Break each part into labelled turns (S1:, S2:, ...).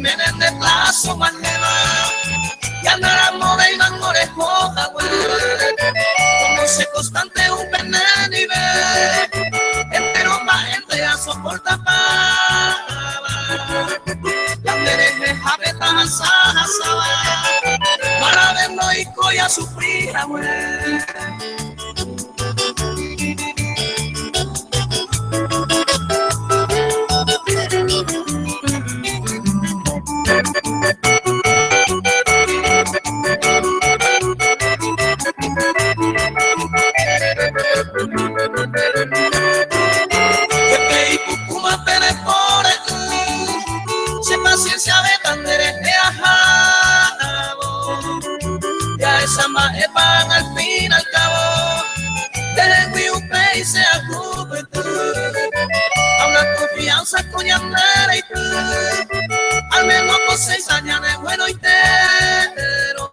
S1: Oimene nde plazo og̃uahẽva, Ñanaramovéimango reho hague. Conoce constante upe ne ndive, Entero mba'énte asoportapáva. Ñande rehehápe tahasa hasáva, Marave ndoikói asufri hague. Che paciencia veta nderehe ahávo Jahecha mba'épa al fin al cabo Ndehegui upéi che akupyty Ha una confianza ko ñande reity Al menos ko seis añane buenoitero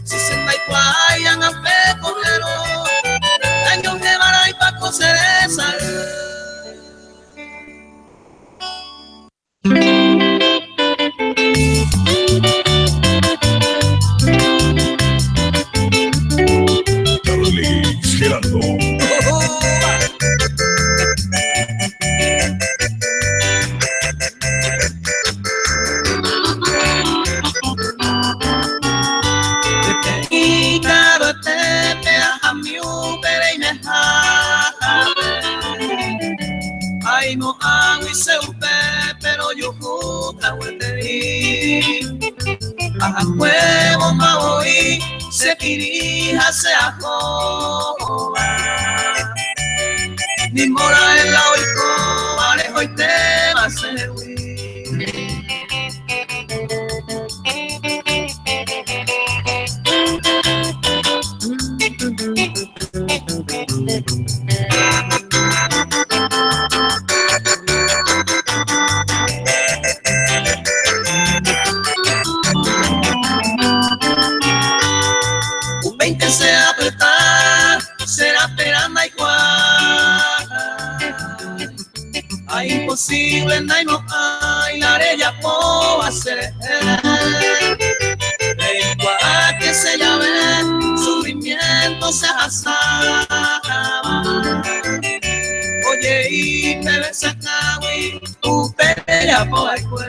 S1: Si che ndaikuaái ág̃a pe ko'ẽrõ Añohẽvarãipa ko che resay.
S2: Carles Gerardo.
S1: Peteĩ ka'aruetépe ahami upe reimehápe. Aimo'ãgui che upépe rojuhúta gueteri. Ahakuévoma voi che kirĩ ha che ahóva. Nimora'e la oikóva rehoitéva chehegui. Un 20 se apretá, será peranda igual. Ay, imposible ndaimo'ãi la rejapóva cherehe. Reikuaa que che jave sufrimiento che ahasáva. Ojei peve che akãgui upe rejapo va'ekue.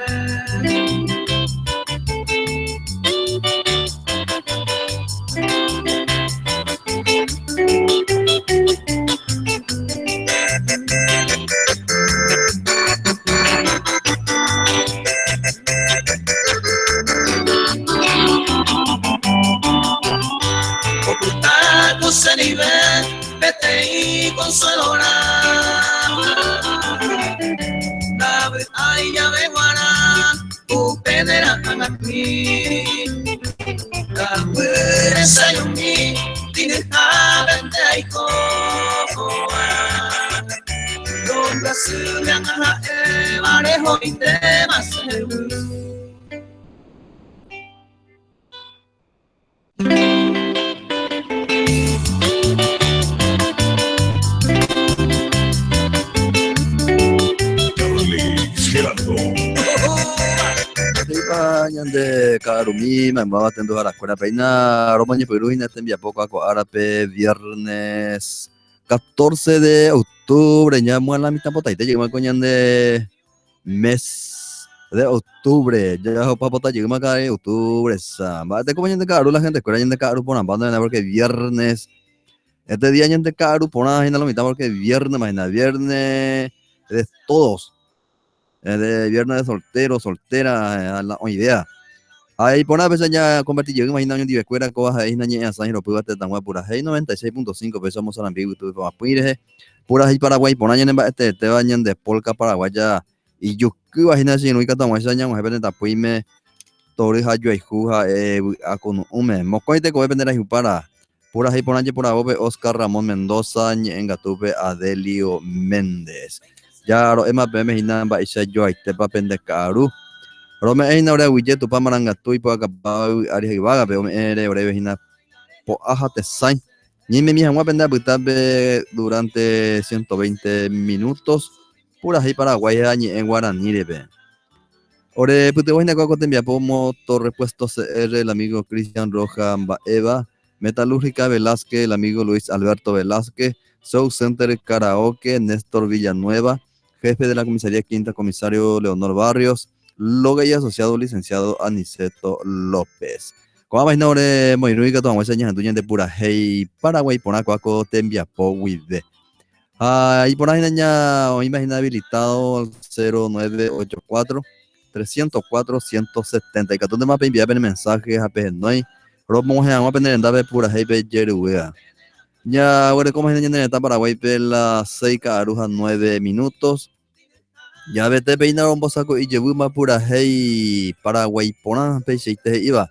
S1: Opyta ko che ndive peteĩ consuelorã. Ndavy'ái jave g̃uarã upe ne ra'ãngakui. Ka'aguýre chayumi tĩryhápente aikóva. Rombyasy ñaña ha'éva rehoitéma chehegui.
S2: Carles Gerardo.
S3: Peteĩpa ñande ka'arumi maymáva tenduharakuéra péina romoñepyrũ hína tembiapo ko'ã ko árape viernes 14 de octubre ñamo'ã la mitã potaite jeýma ko ñande mes de octubre jahopa pota jeýma karai octubre sa mba'etekópa ñande ka'aru la gente kuéra ñande ka'aru porãmba ndéve porque viernes este día ñande ka'aru porã hína lo mitã porque viernes ma hína viernes de todos de viernes de soltero soltera la oĩvéa ha iporã péicha ñakonverti jeýma hína oñondivekuéra kóva ha'e hína ñe'ẽasã iropýva tetãgua purahéi 96.5 péicha omosarambi yvytu ipavapỹi rehe Purahéi Paraguái porã ñane mba'eteetéva ñande polka paraguaya ijukýva hína che irũ ikatu hag̃uáicha ñag̃uahẽ pene tapỹime tory ha joayhu ha'e vy'a kunu'ũme. Mokõi tekove pende rayhupára. Purahéi porã jeporavópe Oscar Ramón Mendoza, ñe'ẽngatúpe Adelio Méndez. Ja ro'éma peẽme hína mba'éicha joaitépa pende ka'aru. Rome'ẽ hína ore aguyje Tupã marangatu ipu'akapáva yvy ári ha yvágape ome'ẽre oréve hína po'a ha tesãi. Ñaimemi hag̃ua pende apytápe durante 120 minutos purahéi Paraguái ha ñe'ẽ guaranírepe. Ore pytyvõ hína ko tembiapo Motorrepuesto CR, el amigo Cristian Roja mba'éva, Metalúrgica Velázquez, el amigo Luis Alberto Velázquez, Show Center Karaoke, Néstor Villanueva, jefe de la comisaría quinta, comisario Leonor Barrios, Loga y asociado licenciado Aniceto López. Ko'ã vaina ore moirũ ikatu hag̃uáicha ñahendu ñande purahéi Paraguái porã ko'ã ko tembiapo guive. Ha iporã hína ña oĩma hína habilitado 0984 304 170. Ikatúntema peinvia pene mensaje ha pehenói romog̃uahẽ hag̃ua pene rendápe purahéipe jeruvéva. Ña guerekóma hína ñane retã Paraguáipe las 6 ka'aru ha 9 minutos. Javete péina rombosako'i jevýma purahéi Paraguái porã peichaite he'íva.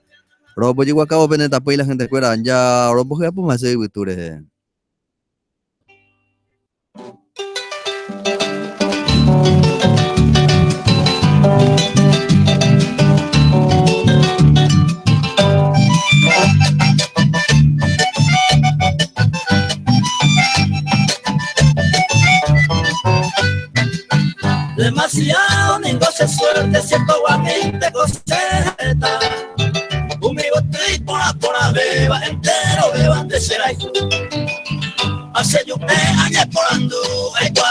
S3: Rombojeguakávo pene tapỹi la gentekuéra, ja rombohyapýma che yvytu rehe.
S1: Demasiado ningo se suerte siento guaminte coseta. Un bigote por por beba entero beban de serai. Hace yo me añe por andu,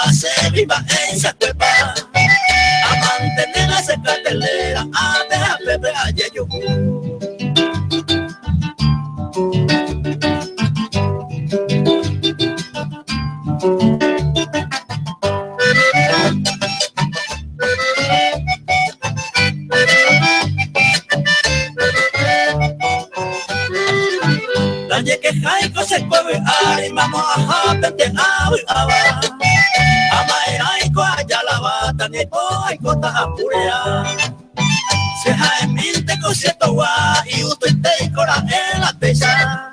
S1: hace viva en sa cuepa. A mantener la cartelera, a dejar pepe ayer yo. Dañe que jaico se puede ari mamo aja pente awi aba. Ama era iko allá la bata ni po aiko ta apurea. Se jaeminte con cierto gua y uto y cora en la pesa.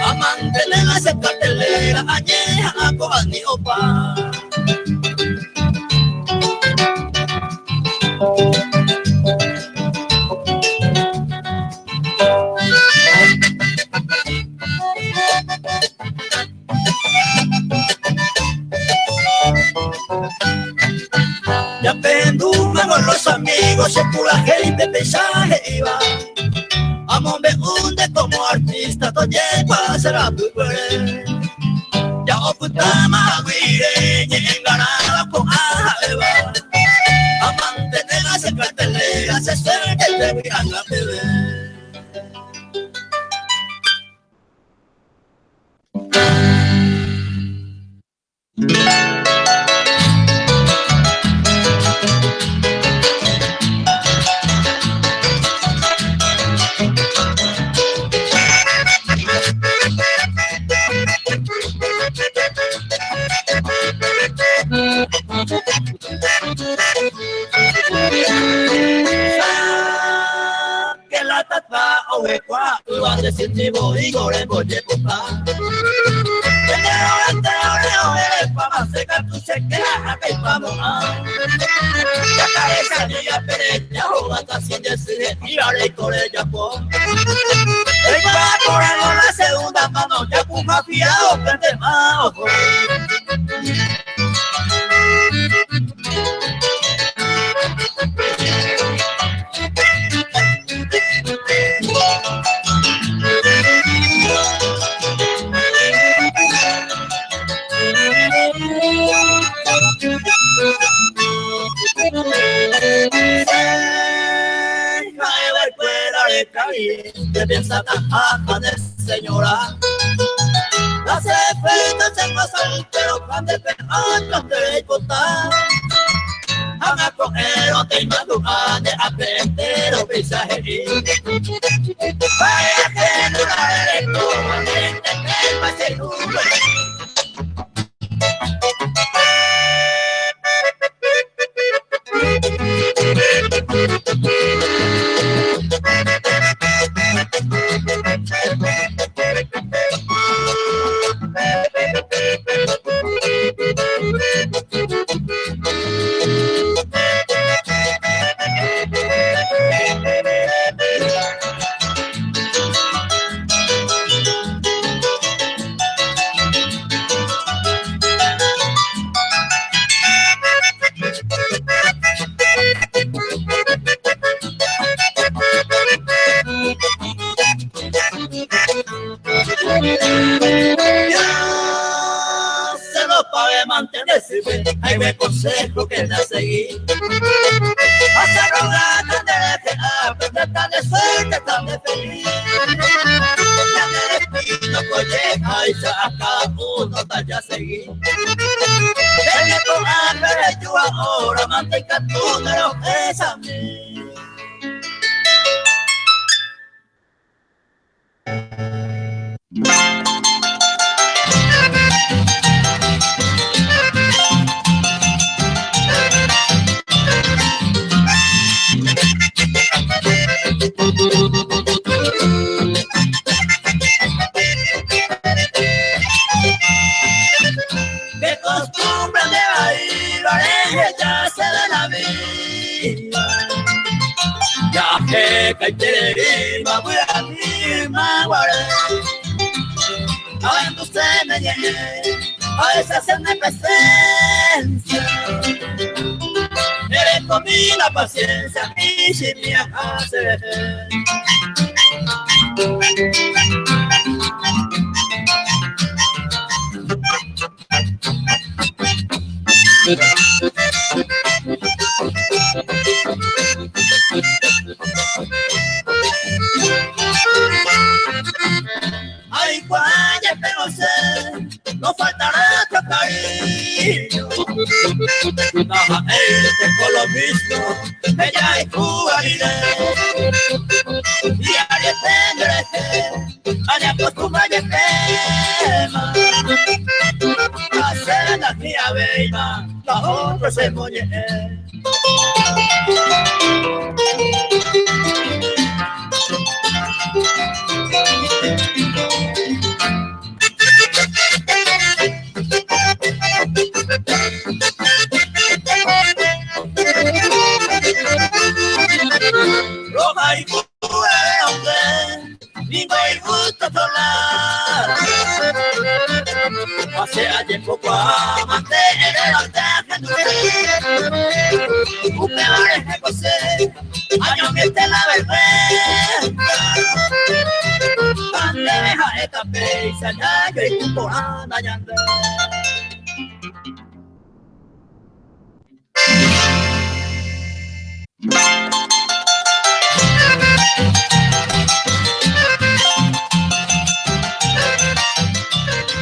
S1: A mantener esa cartelera añeja a coba ni opa. Ya penduma con los amigos, se pura gente paisaje iba. A me hunde como artista, toye pasará Ya oputama guire, enganada con aja eva. A mantener esa cartelera, se suerte de a beber. Que la tata ovequa, la segunda mano, ya Piensa señora. La se soltero cuando de contar. Ama coger te mando a de aprender paisaje. Vaya que no Opave mantenerse, hay buen consejo que me seguir. Hasta rogar tan de aprender tan de suerte, tan de feliz. Ya me despido, colleja, y a cada uno ya seguir. Venga con hambre, yo ahora manteca tú, pero es a mí. De costumbre de bailar, ya se de la vida. Ya que caiterima, voy a mi maguare. A usted me llené, a esa de presencia. Eres comí la paciencia, mi si mi hace. Ay, guaya, pero sé, no faltará tu cariño. Baja el tengo lo mismo, ella y jugaré. Y haré tendré, allá costumbre y tema. Hacer la tía bella, la otra se moñe. Roja y Ningo y gusto solar. Hace ayer poco amante en el altar Upe José, año miente la vergüenza. Ande deja esta pesa, ya yo y tu anda yande.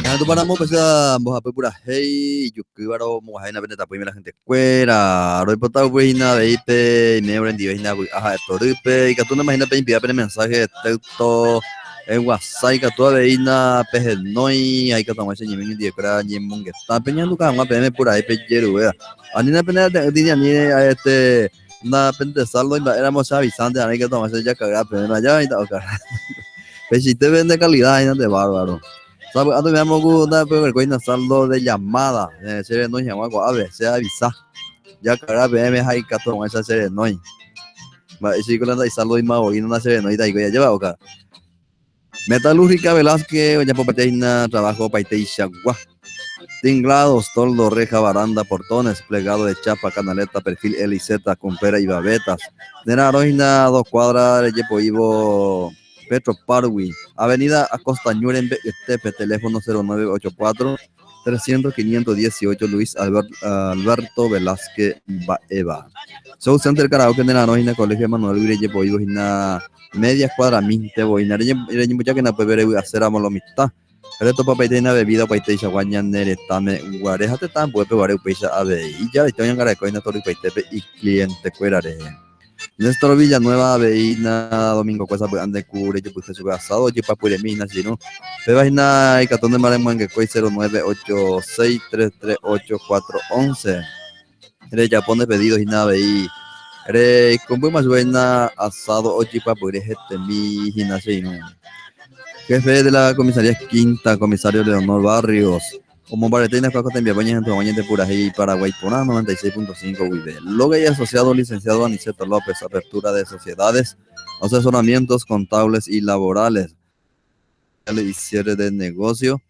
S3: Ñandu paramo pesa mbohapy purahéi ijukývaro moguahẽina pende tapỹime la gentekuéra roipota upéi avei pe iméo rendive hína vy'a ha'e torýpe ikatu nemahína pe pene mensaje texto en WhatsApp ikatu avei pehenói ha ikatu hag̃ua che ñe'ẽme ñandivekuéra ñemongeta pe ñanduka hag̃ua peẽme purahéi pejeruvéva anína pene ate'ỹtĩ ani este na pende saldo imba'éramo che avisánte arã ikatu hag̃ua che jakaga peẽme aja oĩta okara pechite pende calidad hína nde bárbaro. Sapy'ánte oiméamo ku ndapeguerekói saldo de llamada che renói hag̃ua ko'ápe che avisa jakara peẽme ha ikatu hag̃uáicha che renói mba'éicha la ndaisaldo imavoína nacherenóita hikuái ajépa okara. Metalúrgica Velázquez ojapopaite hína trabajo opaiteichagua. Tinglados, toldo, reja, baranda, portones, plegado de chapa, canaleta, perfil L y Z, compera y babetas. Nerarõ hína dos cuadras rejepoívo Petro Pargui, Avenida Acosta Ñu rembe'yetépe, teléfono 0984 300 518 Luis Alberto Velázquez Baeva. Show Center Karaoke nerarõ hína Colegio Emanuel rejepoívo hína media cuadra mínte voína reñembojákena upépe revy'aséramo lo mitã. Retopapaite hína bebida opaiteichagua ñane retãme guare ha tetã ambuépe guare upéicha avei. Ijaraite oñangareko hína torypaitépe iclientekuéra rehe. Néstor Villanueva avei hína domingokue sapy'ánte ku rejupyse chupe asado ojepapyremi hína che irũ. Péva hína ikatu nde mba'emoangekói 0986 338 411. Rejapo nde pedido hína avei reikũmbýma chupe hína asado ojepapyre hetemi hína che irũ. Jefe de la Comisaría Quinta, comisario Leonor Barrios, omombarete hína ko tembiapo ñehendu hag̃ua ñande purahéi Paraguay porã 96.5 guive. Loga y asociado licenciado Aniceto López, apertura de sociedades, asesoramientos contables y laborales y cierre de negocio.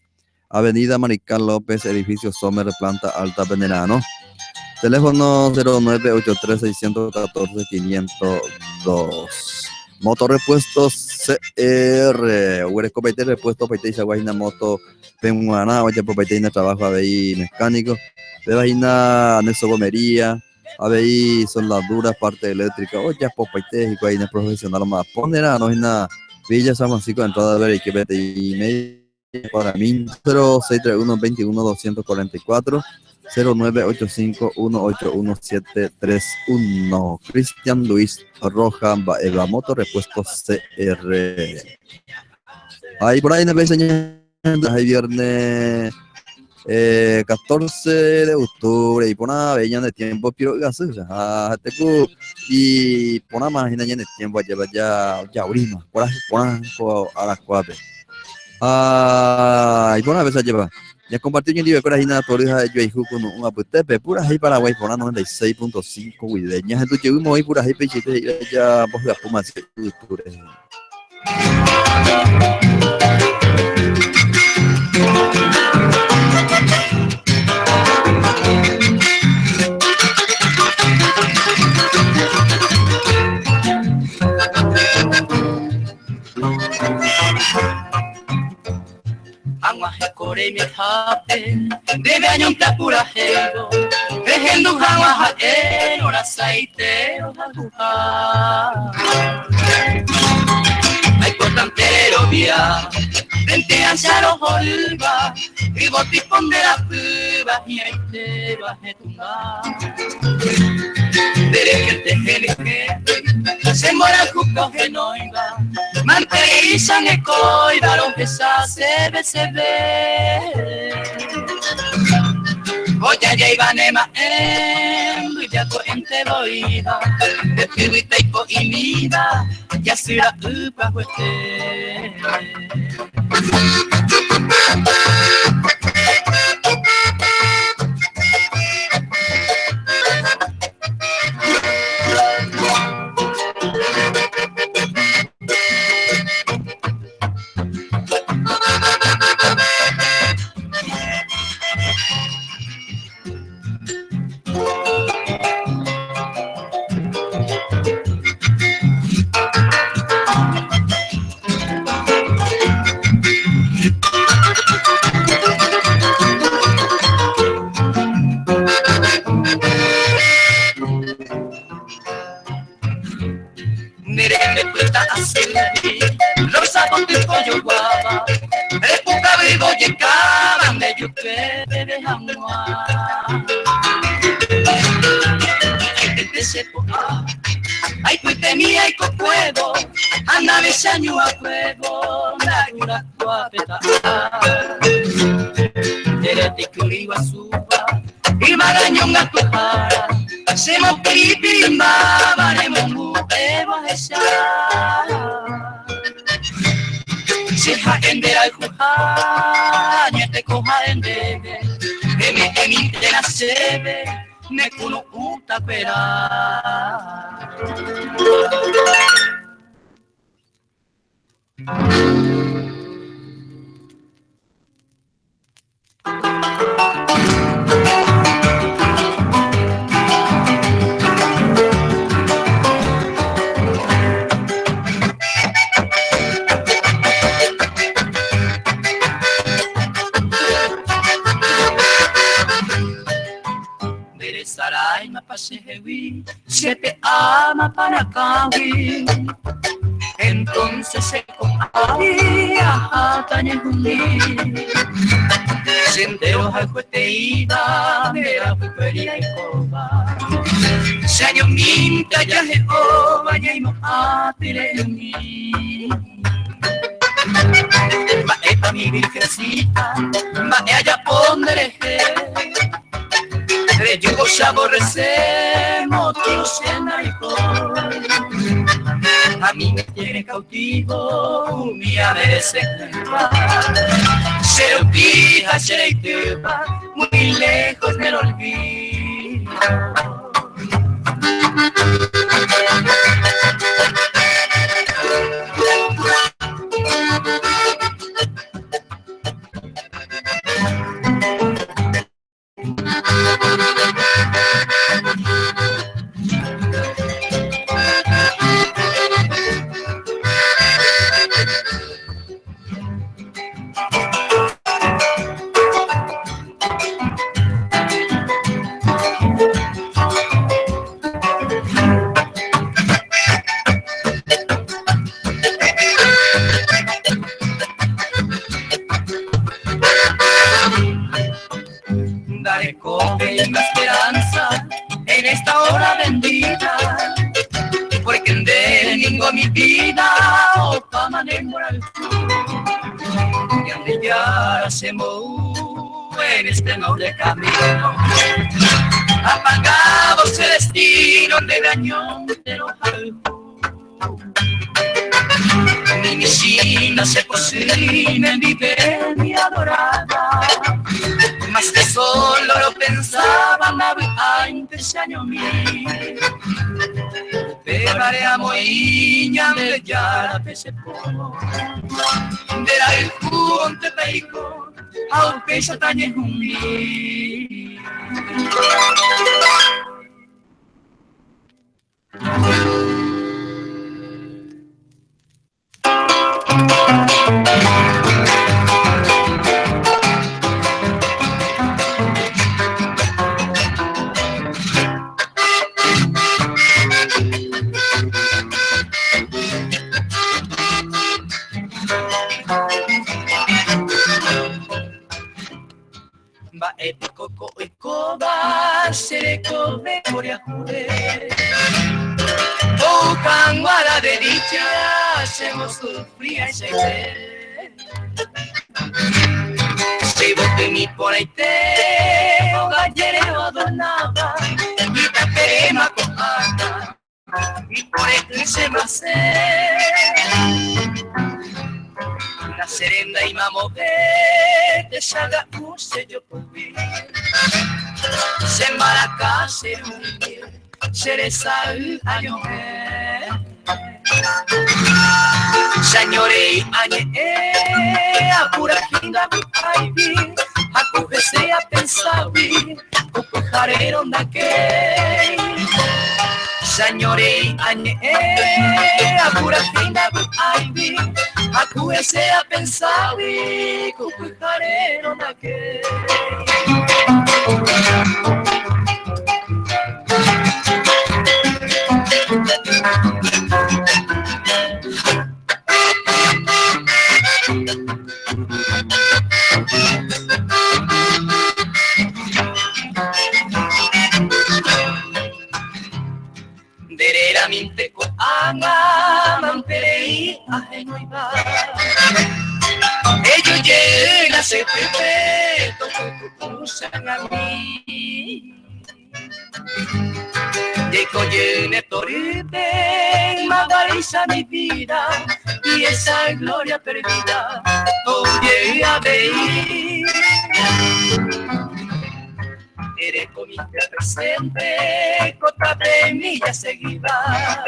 S3: Avenida Marical López, edificio Sommer, planta alta, Penerano. Teléfono 0983 614 502. Motorrepuestos CR. Oguerekopaite repuesto opaiteichagua hína moto peg̃uarã, ojapopaite hína trabajo avei mecánico. Péva hína anexo gomería, avei soldadura, parte eléctrica, ojapopaite hikuái hína profesional omba'apo nera'arõ hína Villa San Francisco entrada Vereike peteĩ media cuadra-mi, 0631 21 244 0985 181 731. Cristian Luis Roja mba'éva moto repuesto CR. Ahí por ahí péicha ñahendu ahí viernes 14 de octubre iporã avei ñane tiempo piro'y asy ha heteku iporãma hína ñane tiempo ajépa jaurima kuarahy porã ko arakuápe ha iporã péicha ajépa Ñakomparti oñondivekuéra hína tory ha joayhu kunu'ũ apytépe, purahéi Paraguái porã 96.5 guive. Ñahendu jey moõi purahéi peichaite he'íva jambohyapúma che yvytu rehe.
S1: Ag̃uahẽ ko reimehápe, ndéve añónte apurahéivo, rehendu hag̃ua ha'érõ rasaite rohayhuha. Aipotánte rerovia, ndénte acha rohorýva, yvoty ponderapýva hi'ãitéva hetũmba. Nde rehente henyhẽgui, che mborayhu kohenóiva, mantereícha nekóiva rohecha seve seve. Ojajáiva ne ma'ẽ mbyja ko'ẽnte voíva, nde tyvyta ipo'imíva, jasy ra'y pyahuete. Neremepyta asýgui, rosa poty ojoguáva, repukavývo ojekáva nde jupe peve hag̃ua. Hi'ãitete che po'a, aipytemi aikokuévo, ha ndavechañuakuévo nda'yrakuápe ta'a. Nde retikuri guasúva, yvága ñongatuhára, che mopirĩpirĩmbáva remombu'évo ahecha. Che ha'e nde rayhuha, añeteko ha'e ndéve, eme'ẽmíntena chéve ne kunu'ũ tapera. Nderesaráimapa chehegui, chepe'áma parakãgui. Entonces che ko'águi aháta ñehundi. Che nde rohayhueteíva, nde rapykuéri aikóva. Che añomínte ajahe'óva ñaimo'ã tyre'ỹmi. Mba'épa mi virgencita, mba'e ajapo nderehe. Rejúvo che aborrece, motivo che ndarekói. A mí me tiene cautivo umi amerece'ỹva. Che rupi ha che reitýva, muy lejos del olvido. Tengo esperanza en esta hora bendita, porque en mi vida, opa moral y ande ya se en este noble camino. Apagado el destino de daño de los Mi misina se cocina en mi adorada. Más que solo lo pensaba antes año mi. Te moiña me ya pese po. De la el te peico, aunque esa tañe jumbi. Koko ikoba sereko be koria jure. O de dicha se mo sufría y se Si bote mi por ahí te o gallere adornaba mi taperema con y por eclipse más La serena y mamo te salga use yo por Se embaraca se sal año Señore añe apura kinga aibi acújese a pensabi jarero que Señore añe apura kinga aibi acújese a pensabi jarero que Derera minte ko anga mamperei ajeno iba. Ello llega se pepe usan a mí. Llego llene toribe magariza mi vida y esa gloria perdida oye a ver. Eres comiste presente, cota de milla seguida.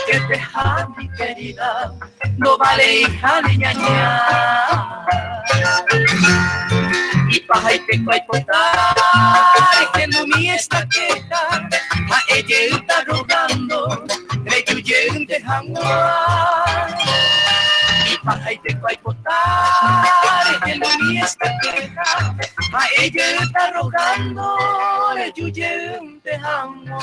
S1: Que te mi querida, no vale hija de ñaña. Y paja y te potar, que no mi esta queja, a ella está rogando, reyuyen de jangua. Y paja y te potar, que no mi esta queja, a ella está rogando, reyuyen de jangua.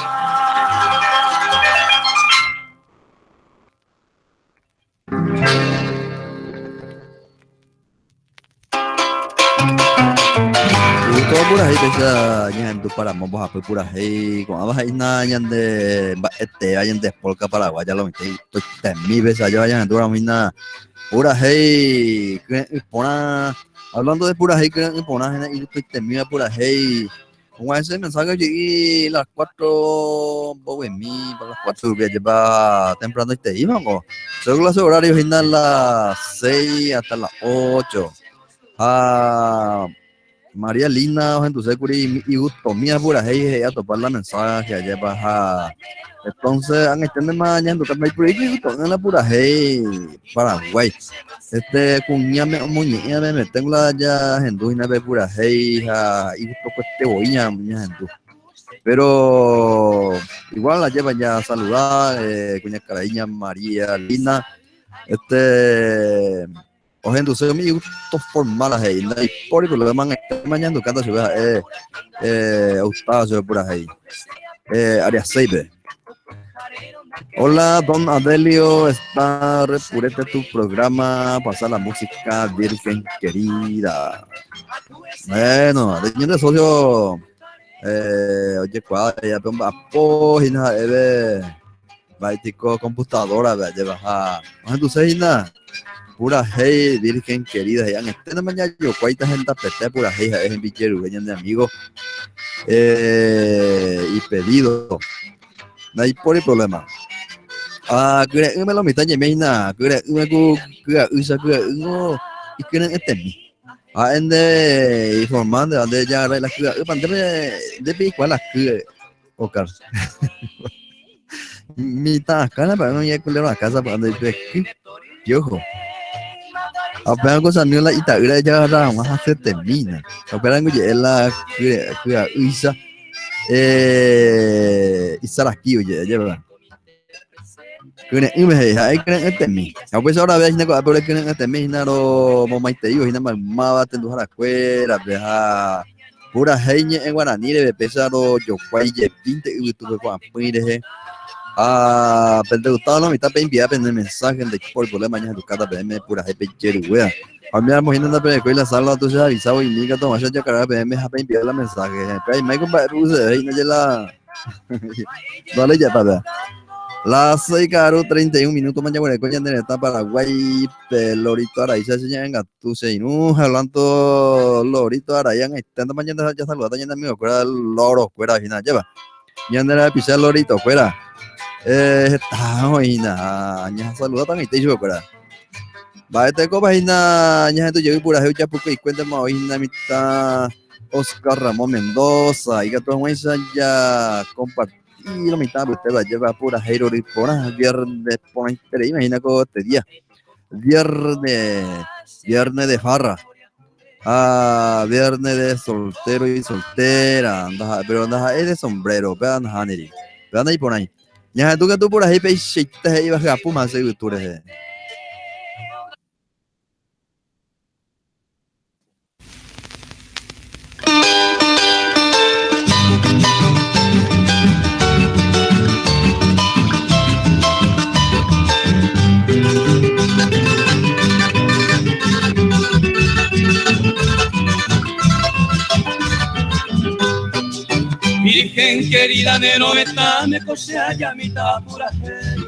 S3: Gusto purahéi péicha ñahendu paramo mbohapy purahéi ko'ãva ha'ína ñande mba'etéva ñande polka paraguaya lo mitã toitemi péicha ajéva ñahendúramo hína purahéi kyre'ỹ porã hablando de purahéi kyre'ỹ porã hína toitemíva purahéi og̃uahẽse mensaje oje'i las 4 mbovymi para las 4 rupi ajépa tempranoiteímako según clase horario hína las 6 hasta las 8 ha María Lina ohendusékuri igustomía purahéi he'i atopar la mensaje ajépa ha entonces ag̃aiténtema ñahendukáta ipurahéi igusto'ỹ la purahéi Paraguay. Este kuñáme omoñe'ẽ memeténgo la jahendu hína pe purahéi ha igustokuete voi ñahendu. Pero igual ajépa jasaluda kuñakaraíña María Lina este ohenduse umi igusto formal he'i ndaipóri problema ag̃aitéma ñahendukáta chupe ha'e ogustaba chupe purahéi área 6-pe. Hola, don Adelio, está repurete tu programa, pasa la música, virgen querida. Bueno, de socio, eh, oye, cuadra, ya, pe hína ha'éve mba'étiko computadora pe ajépa ha ohenduse hína purahéi virgen querida he'i ag̃eténema jajokuáita hendapete purahéi ha'e hembijeruve ñane amigo eh, ipedido. Ndaipóri problema. Ah, kyre'ỹme lo mitã ñaime hína, kyre'ỹme ku ky'a'ýicha ky'a'ýngo ikyre'ỹetemi. Ha'e nde informa nde nde jagarra la ky'a'ýpa nde nde peikuaa la ky Oscar. Mitã akãre pa oñe culero akã sapy'a nde pe ky piojo. Ha upéva ko Samuel la ita'ýra ejagarra hag̃ua hasyetemína. Upéva rango je'e la ky'a'ýicha eh, isaraki oje'e ajépa. Kyre'ỹme he'i, ha'e kyre'ỹetemi. Ha upéicha orave hína ko'ápe ore kyre'ỹetemi hína romomaiteívo hína maymáva tenduharakuérape ha purahéi ñe'ẽ guarani reve péicha rojokuái jepínte yvytúpe ko'ãpỹi rehe. Ha pende gustáva lo mitã peinvia pene mensaje ndaipóri problema ñahendukáta peẽme purahéi pejeruguéva. Ha umíva hína ndaperekói la sala tuicha avisávo imi katu hag̃uáicha jakarara peẽme ha peinvia la mensaje. Pe aimáiko mba'e pepuseve hína je la Dale ya, papá. Las 6 ka'aru 31 minuto ma jaguereko ñane retã Paraguái pe Lorito Araicha che ñe'ẽngatu che irũ hablando Lorito Arai ag̃aiténtema ñande jasaludáta ñane amigokuéra lorokuéra hína ajépa ñande rapicha loritokuéra eh, heta oĩ hína ñasaludáta ag̃aite ichupekuéra mba'etekópa hína ñahendu jey purahéi ojapykueikuéntema oĩ hína mitã Oscar Ramón Mendoza, ikatu hag̃uáicha jakomparti mitã apytépe ajépa purahéi rory porã, viernes porãitereíma hína ko este día. Viernes, viernes de farra. Ah, viernes de soltero y soltera, ndaha, pero ndaha'éi de sombrero, péva nahániri, péva naiporãi. Ñahendu katu purahéi peichaite he'íva hyapúma che yvytu rehe.
S1: Virgen querida nero etame kose ayamita purahéi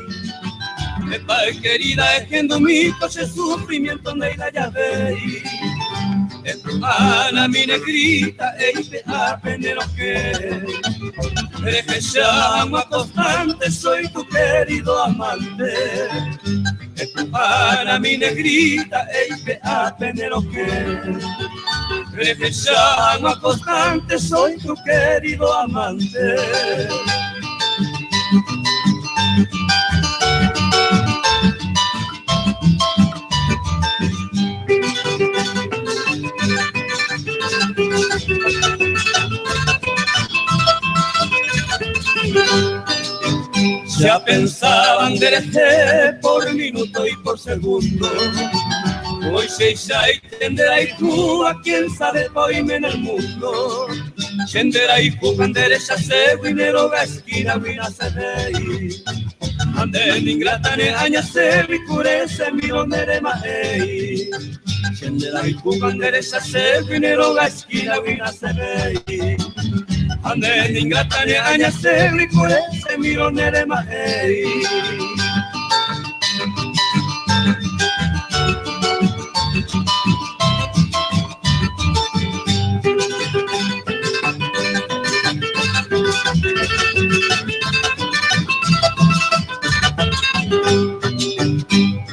S1: Epa querida ehendumi ko che sufrimiento ndeila javei Epu'ãna mi negrita eipe'a pene rokẽ Rehecha hag̃ua constante soy tu querido amante Epu'ãna mi negrita eipe'a pene rokẽ Rehecha hag̃ua constante soy tu querido amante. Ya pensaba nderehe por minuto y por segundo. Hoy se nderayhúva quién sabe oime en el mundo. Che nderayhúva nderechaségui nde róga esquina-gui nasẽvéi. Ha nde ningrata ne añaségui kure semírõ nde rema'ẽi. Che nderayhúva nderechaségui nde róga esquina-gui nasẽvéi. Ha nde ningrata ne añaségui kure semírõ nde rema'ẽi.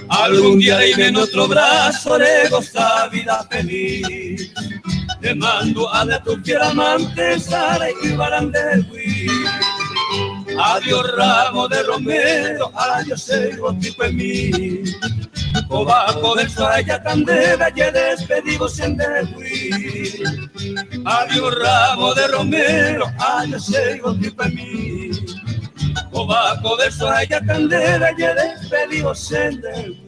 S1: Algún día iré en otro brazo de gozar vida feliz. Te mando a de tu fiel amante, Sara y Barandegui. Adiós ramo de romero, adiós ceibo tipo en mí. Cobajo del Soraya Candela, ya despedimos en Degui. Adiós ramo de romero, adiós ceibo tipo en mí. Cobajo del Soraya Candela, ya despedimos en Degui.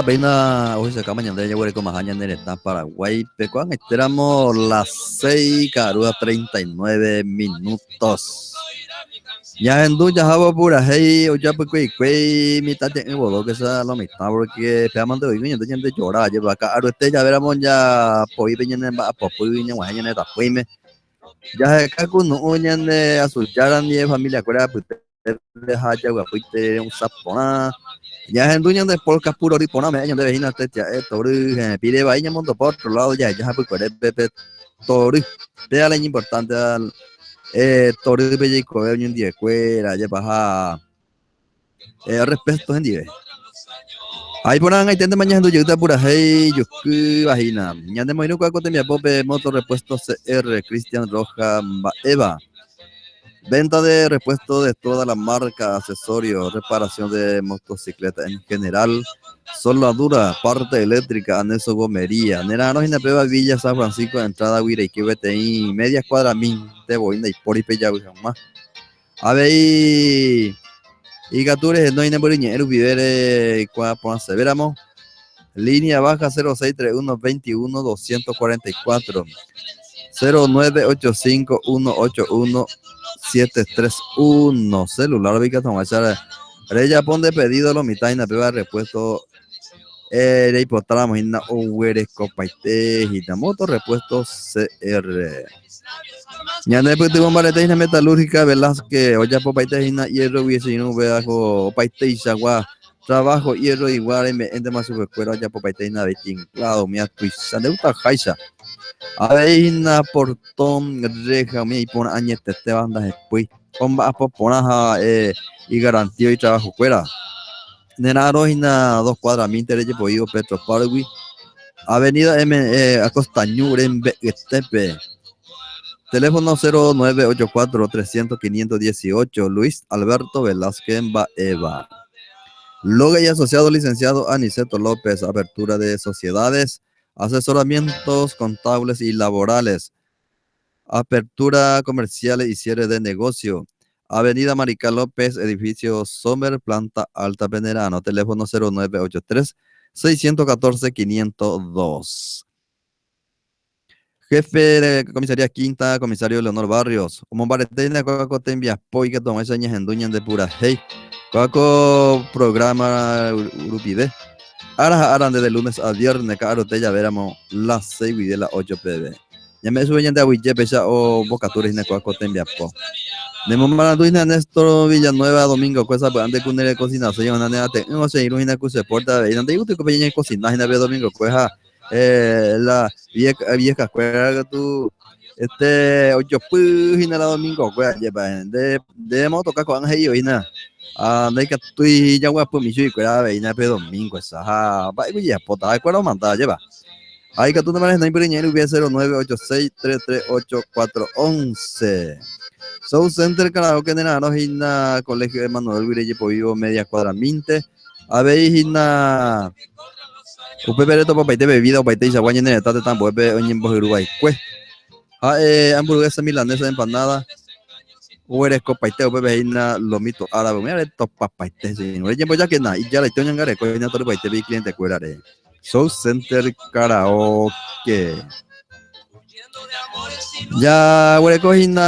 S3: Péina ohechakáma ñande jaguerekomaha ñane retã Paraguáipe ko'ag̃aitéramo las 6 karúa 39 minutos. Ñahendu jahávo purahéi ojapykueikuéi mitãte'ỹ bodóke sa lo mitã porque péamante oĩgui ñande ñande jora ajépa ka'aruete javéramo japoi pe ñane mba'apopy ñag̃uahẽ ñane tapỹime jaheka kunu'ũ ñane asujára ndive familia-kuéra apytépe ha jaguapýite ro'ysã porã ñahendu ñande polka purory porã me'ẽ ñandéve hína tetia'e tory heẽ pire vai ñamondopa otro lado jaheja hapykuerépe pe tory péva la iñimportante Torýpe jaikove oñondivekuéra, japaha respeto hendive. Ha iporãgaiténtema ñahendu jeýta purahéi jukýva hína. Ñane moirũ kua ko tembiapópe Moto Repuesto CR, Cristian Roja mba'éva. Venta de repuesto de toda la marca, accesorio, reparación de motocicleta en general, soldadura, parte eléctrica, anexo gomería. Nera'arõ hína péva Villa San Francisco entrada-gui reike peteĩ media cuadra-mínte voi ndaipóri pejavy hag̃ua. Avei ikatu rehenói ne mbyryñe'ẽ rupive reikuaa porãsevéramo, línea baja 0631 21 244, 0985 181 731, celular-pe ikatu hag̃uáicha rejapo nde pedido lo mitã hína péva repuesto reipotáramo hína oguerekopaite hína moto repuesto CR. Ñane pytyvõ mbarete hína Metalúrgica Velázquez ojapopaite hína hierro-gui che irũ upéva ko opaiteichagua trabajo hierro-igua reme'ẽntema chupekuéra ojapopaite hína avei tinglado umi tuicha ndegustaháicha. Avei hína portón, reja umi iporã añetetéva ndahepýi omba'apo porã ha igarantía itrabajokuéra. Nera'arõ hína dos cuadramínte rejepoívo Petro Park-gui, Avenida M. Acosta Ñu rembe'yetépe. Teléfono 0984 300 518, Luis Alberto Velázquez mba'éva. Loga y Asociado Licenciado Aniceto López, apertura de sociedades, asesoramientos contables y laborales, apertura comerciales y cierre de negocio. Avenida Marical López, edificio Sommer, planta alta Penerano, teléfono 0983 614 502. Jefe de Comisaría Quinta, comisario Leonor Barrios. Omombarete hína kóva ko tembiapo ikatu hag̃uáicha ñahendu ñande purahéi. Kóva ko programa rupive. Ára ha ára nde de lunes a viernes ka'arute javéramo las 6 guive las 8 peve. Ñame'ẽ chupe ñande aguyje péicha ombokatúre hína kóva ko tembiapo. Nemomarandu hína Néstor Villanueva domingo-kue sapy'ánte ku nerekosinaséi oĩna ne ate'ỹ che irũ hína ku che pórta avei. Nandéi ko pe ñañekosina hína pe domingo-kue ha la vieja kuéra katu este ojopy hína la domingo-kue ajépa nde ndéma otoka ko'ág̃a he'i oĩna ha ndaikatúi jaguapymi chuguikuéra avei hína pe domingo esa ha mba'éiko ijapóta ha'ekuéra omanda ajépa. Ha ikatúntema rehenói mbyryñe'ẽ rupi 0986 338 411. South Center Karaoke nera'arõ hína Colegio Emanuel-gui rejepovívo media cuadramínte. Avei hína upépe retopapaite bebida opaiteichagua ñane retã tetã ambuépe oñembohyru va'ekue. Ha'e hamburguesa milanesa empanada oguerekopaite upépe hína lomito árabe umíva retopapaite che irũ. Rejembojákena ijaraite oñangareko hína torypaitépe icliente-kuérare. South Center Karaoke. Jaguereko hína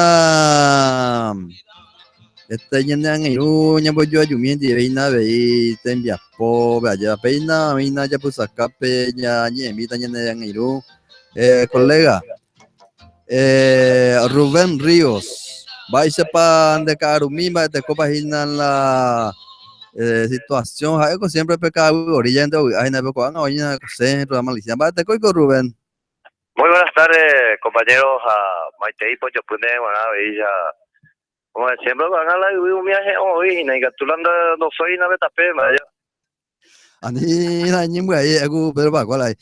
S3: este ñane angirũ ñambojoajumi hendive hína avei tembiapópe ajépa péina oĩna japysakápe ñañe'ẽmíta ñane angirũ eh, colega eh, Rubén Ríos mba'éichapa nde ka'arumi mba'etekópa hína la eh, situación ha'éko siempre pe ka'aguy orilla nde ovy'a hína pe ko'ág̃a oĩna centro Malicia mba'eteko oiko Rubén
S4: Muy buenas tardes, compañeros, ha maitei pojopy ndéve g̃uarã avei ha como de siempre ko'ág̃a la yvy umi ahe'õ oĩ hína ikatu la ndosói hína pe tape mba'e.
S3: Ani la ñembyai aku Pedro Pascual ahí.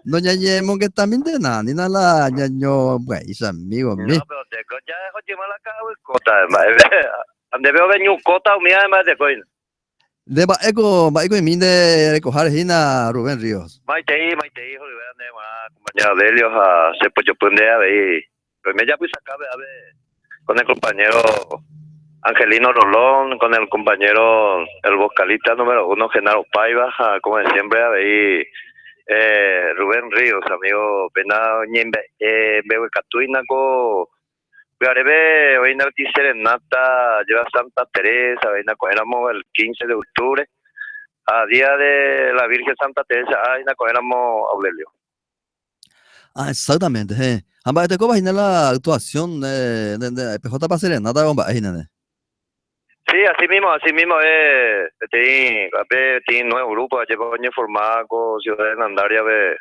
S3: No ñañemongetamíntena, anína la ñañombyai che amigo mi.
S4: No, pero teko ya ojyma la ka'aguy kóta mba'eve. Ndéve oveñu kóta umíva mba'e teko hína.
S3: Nde mba'éko, mba'éko imi nde rekoháre hína Rubén Ríos.
S4: Maitei, maitei horyvéva ndéve g̃uarã compañero Adelio ha che pojopy nde avei. Roime japysakápe ave con el compañero Angelino Rolón, con el compañero el vocalista número uno Genaro Paiva ha como de siempre avei eh, Rubén Ríos, amigo, pena ñembe'e mbeguekatúina ko. Pyhareve oĩna peteĩ serenata lleva Santa Teresa, oĩna ko'ẽramo el 15 de octubre, ha día de la Virgen Santa Teresa áina ko'ẽramo Aurelio.
S3: Ah, exactamente, he. Ha mba'etekópa hína la actuación de, de, de pehótapa serenata o mba'e hína ne?
S4: Sí, así mismo, así mismo es peteĩ, peteĩ nuevo grupo ajépa oñeforma ko ciudad de Hernandarias-pe.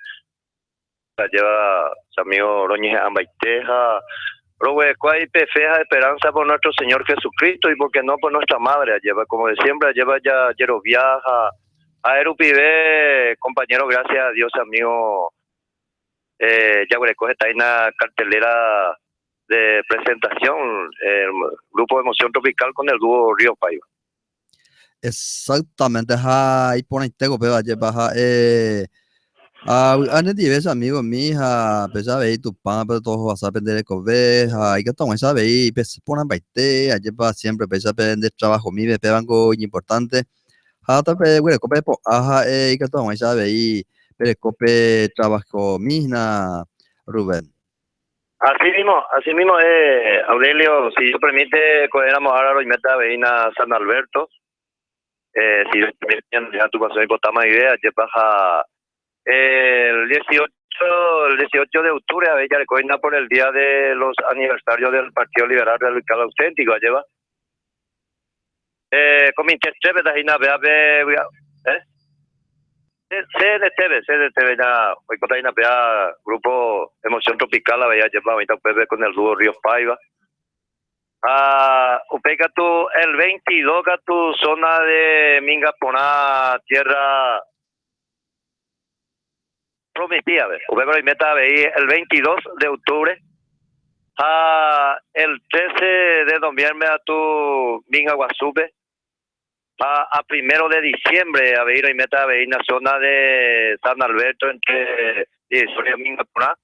S4: Lleva che amigo roñeha'ãmbaite ha roguereko pe fe ha esperanza por nuestro Señor Jesucristo y porque no por nuestra madre, lleva como de siempre, lleva ya jerovia ha ha'e rupive, compañero, gracias a Dios, amigo, jaguereko heta hína cartelera de presentación, el grupo Emoción Tropical con el dúo Río Paiva.
S3: Exactamente, ha iporãitéko péva jepa ha'e avy'a nendive che amigo mi ha péicha avei Tupã pe tohovasa pende rekove ha ikatu hag̃uáicha avei pesẽ porãmbaite ajépa siempre péicha pende trabajomive pévango iñimportante ha tapeguereko pe po'a ha'e ikatu hag̃uáicha avei pereko pe trabajomi hína Rubén.
S4: Así mismo, así mismo, eh, Aurelio, si Dios permite, ko'ẽramo ára roiméta avei na San Alberto, eh, si Dios permite, Ñandejára Tupãsy oipotáma guive, ajépa ha el 18, el 18 de octubre avei jareko hína por el día de los aniversarios del Partido Liberal Radical Auténtico, ajépa. Eh, comité 3-pe hína péape, eh? CNTV, CNTV ya oikóta hína péa grupo Emoción Tropical avei ajépa oĩta upépe con el dúo Ríos Paiva. Ha upéi katu el 22 katu zona de Minga Porã, tierra prometida-pe. Upépe roiméta avei el 22 de octubre ha el 13 de noviembre katu Minga Guasúpe. Ha a primero de diciembre avei roiméta avei na zona de San Alberto entre Divisoria Minga Porã.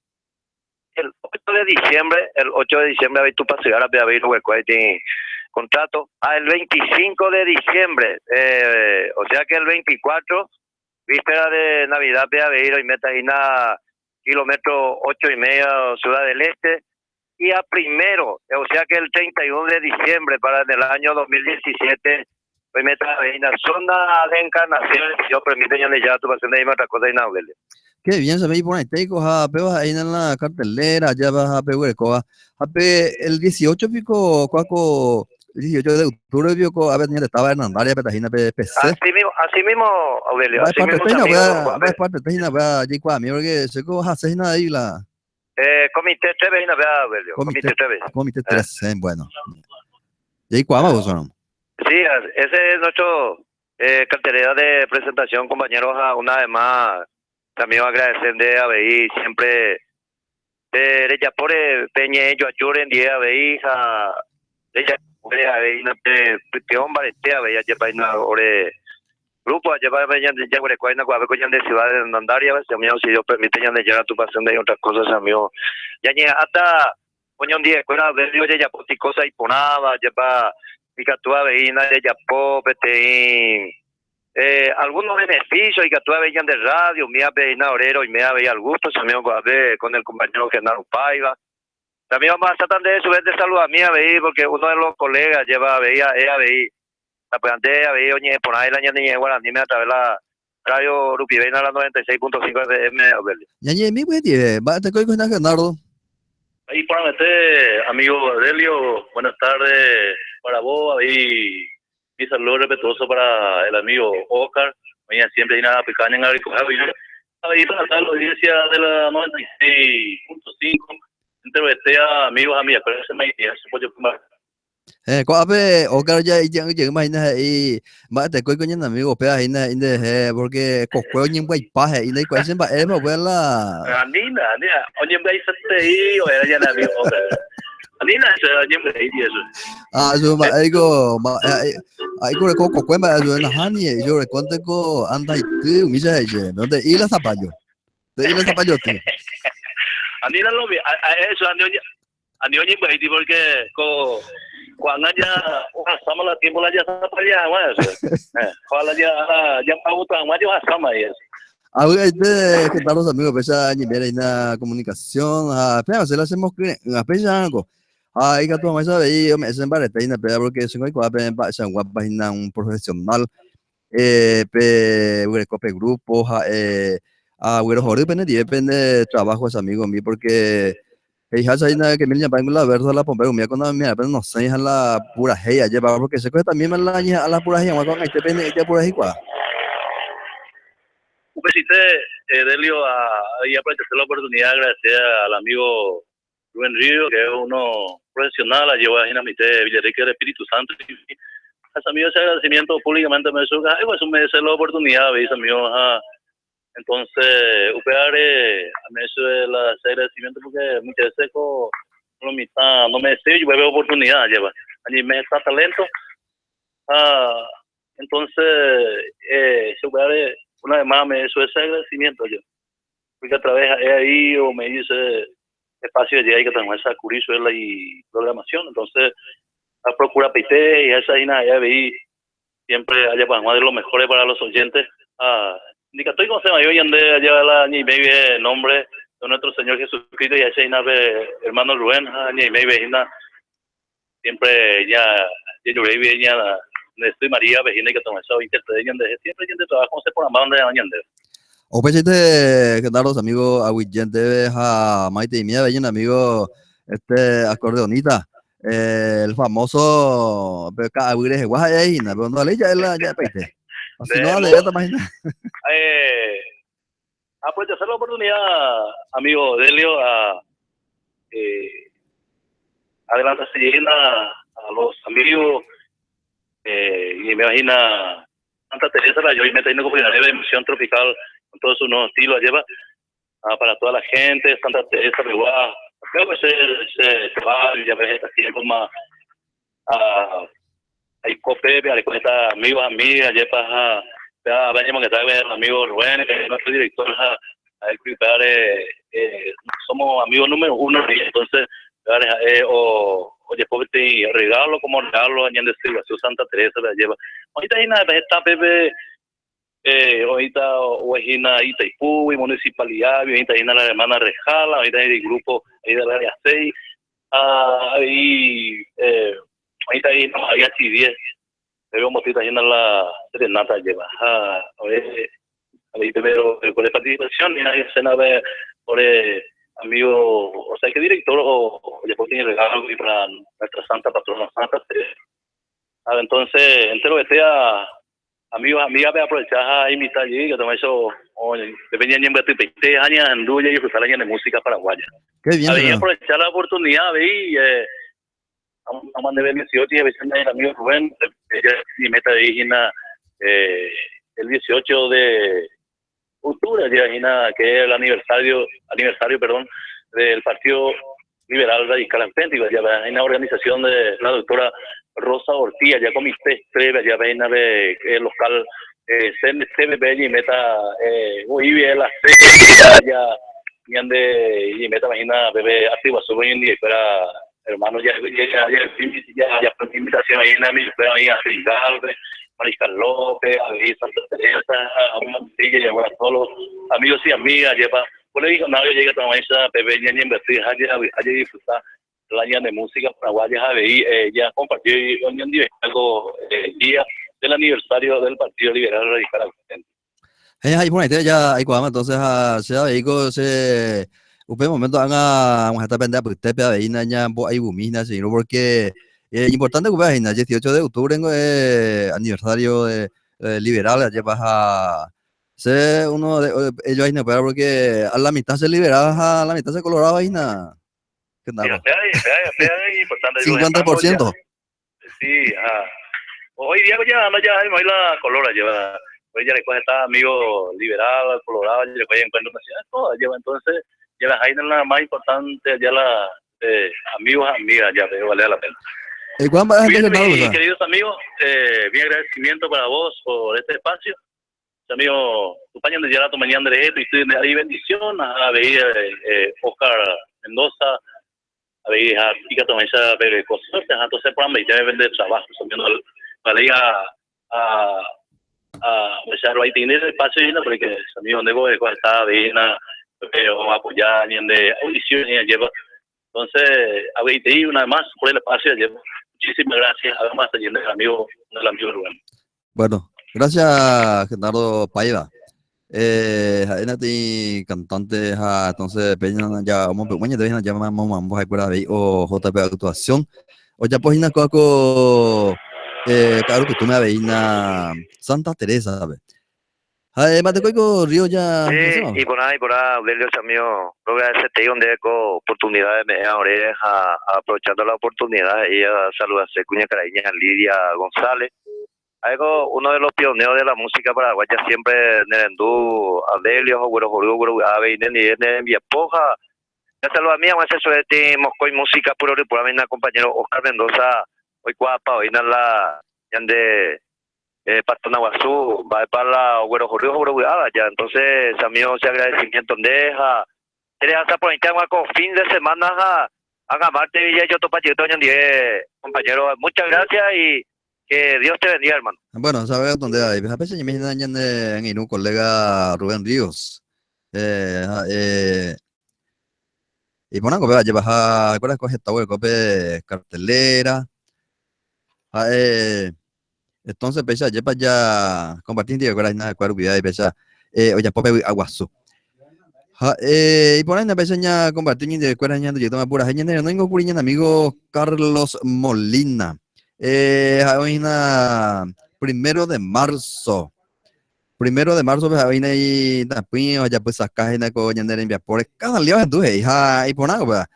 S4: El 8 de diciembre, el 8 de diciembre avei Tupãsy árape avei roguereko peteĩ contrato. Ha el 25 de diciembre, eh, o sea que el 24, víspera de Navidad-pe avei roiméta hína kilómetro 8 y media Ciudad del Este, y a primero, o sea que el 31 de diciembre para en el año 2017, oiméta avei na zona de Encarnación, si Dios permite, Ñandejára Tupãsy nde'íma otra cosa Inaudele.
S3: Qué bien, se ve iporãitéiko ha péva ha'e hína la cartelera, ajépa ha peguerekóva. Ha pe el 18 piko kua ko 18 de octubre piko ko ápe ñande táva Hernandarias pe hína pe PC.
S4: Así mismo, así mismo, Aurelio,
S3: Mba'e
S4: así mismo,
S3: parte hína
S4: amigo,
S3: upéva, mba'e parte hína upéva jaikuaami porque chéko hasẽ hína ahí la
S4: Eh, comité 3 hína upéva, Aurelio,
S3: Comité,
S4: comité 3.
S3: comité
S4: Eh.
S3: 3, bueno. Jaikuaáma vos ramo.
S4: Sí, ese es nuestro eh, cartelera de presentación, compañeros, a una vez más también agradecer de avei siempre pe rejapóre pe ñe'ẽ joaju rendie avei ha rejapóre avei pe pytyvõ mbarete avei ajepáina ore grupo ajépa ñande jaguerekóina ko'ápe ko ñande ciudad de Hernandarias, che amigo, si Dios permite Ñandejára Tupãsy ndéi otra cosa che amigo, ñañeha'ãta oñondive-kuéra avei ojejapo ti cosa iporãva ajépa ikatu avei jajapo peteĩ Eh, algunos beneficios ikatu avei ñande radio, umívape hína ore roime avei al gusto, che amigo ko'ápe con el compañero Genaro Paiva. También vamos a estar nde chupe nde saludami avei porque uno de los colegas lleva avei ha'e avei sapy'ánte avei oñe'ẽ porã la ñane ñe'ẽ guaraníme a través la radio rupive hína la 96.5 FM, Aurelio.
S3: Ñañe'ẽmi gueteri ndive, mba'eteko oiko hína Genaro?
S5: Ahí porãvete, amigo Aurelio, buenas tardes para vos, ahí mi saludo respetuoso para el amigo Oscar, oĩva siempre hína apyka ñangarekoha guive. Avei para la audiencia de la 96.5, enterovete amigos, amigas, pero ese me idea, se puede fumar.
S3: Eh, ko'ápe Oscar ja ijy'ỹjeýma hína he'i mba'etekói ko ñane amigo upéva hína he'i nderehe porque kokue oñembyaipa he'i ndaikuaái che mba'érepa upéva la
S5: Anína, anína, oñembyaiseterei oĩva ñane amigo Oscar. Anína che oñembyai eso.
S3: Ah, eso mba'éiko mba'e aiko reko kokue mba'e eso nahániri he'i orekónteko andaity umícha he'i chéve nde'i la zapallo nde'i la zapalloty.
S5: Anína lo mi, eso ani oñe Ani oñembyaíti porque ko ko'ág̃a ja ohasáma la tiempo la jasapalla hag̃ua eso. Ojalá ja japaguta hag̃ua jahasáma ahí eso.
S3: Avy'aite heta los amigos péicha añe'ẽ reína comunicación ha péva che la chemokyre'ỹva péicha ko. Ha ikatu hag̃uáicha avei ome'ẽse mbarete hína péva porque chéngo aikuaa pe mba'eichaguápa hína un profesional pe guereko pe grupo ha'e aguerohory penendive pende trabajo che amigo mi porque he'iháicha hína que mil ñapãingo la verso la pombéro umíva ko nami'ãpe nosẽi ha la purahéi ajépa porque che ko hetamiéma la añeha'ã la purahéi hag̃ua ko'ag̃aite pene japuraheikuaa.
S5: Upeichaite, Delio, aprovechaste la oportunidad de agradecer al amigo Rubén Río, que es uno profesional, lleva en de Villarrica del Espíritu Santo. A amigo ese agradecimiento públicamente me dijo, ay, pues me la oportunidad, veis, amigo, ajá. Entonces, UPR, me hizo el agradecimiento porque muchas veces con lo mitad, no me deseo, yo veo oportunidad, lleva. A mí me está talento. Ah, entonces, UPR, una vez más, me hizo ese agradecimiento yo. Porque a través de ahí o me dice espacio de ahí que tengo esa currícula y programación. Entonces, a procura PT y esa y ya veí siempre haya para de los mejores para los oyentes. Ah, indicatorio como se llama, yo ande allá la ni me nombre de nuestro Señor Jesucristo y esa y hermano Rubén, ni me siempre ya yo ya estoy María vecina que toma eso intercede siempre de trabajo se por amar donde añade.
S3: Upeichaite, ¿qué tal los amigos aguillente a Maite y mía, bello amigo este acordeonista, el famoso pero ahí, pero no le ya la ya peite. Así no le ya te imaginas.
S5: Pues hacer la oportunidad, amigo Delio, a adelante a los amigos y me imagina Santa Teresa la yo y me tengo como de emoción tropical con todos sus nuevos estilos lleva para toda la gente Santa Teresa de Guá creo que se va ya ves esta tiempo más hay cope hay está amigos amigas lleva a venimos que está el amigo Rubén que es nuestro director a somos amigos número uno y entonces o oye, pobre regalo como regalo añade Santa Teresa la lleva. Ahorita hay nada, está Pepe, ahorita Huejina Itaipú, y municipalidad, ahorita hay la hermana Rejala, ahorita hay el grupo ahí del área 6, ahí, ahorita hay no, había 10, pero motita ahí en la serenata lleva. Ahí pero con la participación y ahí se ve por amigo, o sea, que director o después tiene regalo y para nuestra santa patrona Santa Teresa. Entonces, entero que sea amigos, amigas, voy a aprovechar a invitar allí, que también eso, venía en Beatipete, años en Duya y disfrutar años de música paraguaya.
S3: Qué bien.
S5: A aprovechar la oportunidad, veí, a mandar el 18 y a veces el amigo Rubén, y meta de el 18 de octubre, ya, que es el aniversario, perdón, del Partido Liberal Radical Auténtico, ya hay una organización de la doctora Rosa Ortiz, ya comité breve, ya ven de local CNCB y meta la C ya de y meta imagina bebé activa sube y fuera hermano ya ya ya ya invitación ahí en mi fuera ahí a Mariscal López, a Santa Teresa, a a todos los amigos y amigas, lleva, por ahí nadie llega a esa bebé ya invertir, ya disfrutar la año de música paraguaya, ya compartió algo el día del aniversario del Partido Liberal Radical Auténtico.
S3: Ahí por ahí ya hay cuadro, entonces se ha se un momento haga una pendeja porque usted pega ahí ya ahí bumina, sino porque es importante que veas, el 18 de octubre aniversario de liberal, ya vas a ser uno de ellos ahí no porque a la mitad se liberaba, a la mitad se coloraba ahí nada.
S5: Importante.
S3: 50%.
S5: Sí, hoy día ya no ya hoy la colora lleva, hoy ya después está amigo liberal, colorado, ya después encuentro nacional, todo lleva, entonces ya la hay la más importante, ya la amigos, amigas, ya pero vale la pena.
S3: Bien,
S5: mis queridos amigos, bien agradecimiento para vos por este espacio. Amigo, compañero de Yarato, mañana de esto, y estoy de ahí bendición a ver Oscar Mendoza, a ver a Pica Tomesa, pero cosas, entonces por ahí ya vender trabajo, vale a o ahí tiene ese espacio porque amigo nego está bien pero apoyar ni de audición ni lleva. Entonces, avei una vez más por el espacio, muchísimas gracias, además el amigo, el amigo Rubén.
S3: Bueno, gracias Genaro Paiva. Ha'e cantante ha entonces peña ya omombe'u ñandéve ya mambo ha'ekuéra avei o JP actuación ojapo hína kóa ko ka'arupytũme avei hína Santa Teresa-pe. Ha'e mba'etekói ko río ja
S4: Sí, iporã, iporã, Aurelio chamigo, roagradecetei ndéve ko oportunidad eme'ẽva ore ha aprovechando la oportunidad he'i asaludase kuñakarai ña Lidia González. Ha'éko uno de los pioneros de la música paraguaya siempre nerendu Adelio ha oguerohory oguerovy'a avei nendive ne rembiapo ha jasaludami hag̃ua che suerte mokõi música purory porãmína compañero Oscar Mendoza oikuaapa oína la ñande Patrona guasu mba'épa la oguerohory ha oguerovy'áva ja entonces chamigo che agradecimiento nde ha cherehasa porãite hag̃ua ko fin de semana ha ág̃a martes jajotopa jeýta oñondive compañero muchas gracias y Que Dios te bendiga, hermano.
S3: Bueno, sabe dónde hay. A veces ñeme ñane angirũ colega Rubén Ríos. Iporã ko péva jepaha ha'ekuéra ko heta guereko pe cartelera. Ha'e entonces péicha ajépa ja compartir ndivekuéra hína ha'ekuéra rupive péicha ojapo pe vy'a guasu. Ha'e iporã hína péicha ña compartir ñandivekuéra ñandejétama purahéi ñane renóingo kuri ñane amigo Carlos Molina. Ha'e oĩ hína primero de marzo. Primero de marzo pe ha'e oĩ hína itapỹi ojapysaka hína ko ñane rembiapóre. Cada día ohendu he'i ha iporã upéva.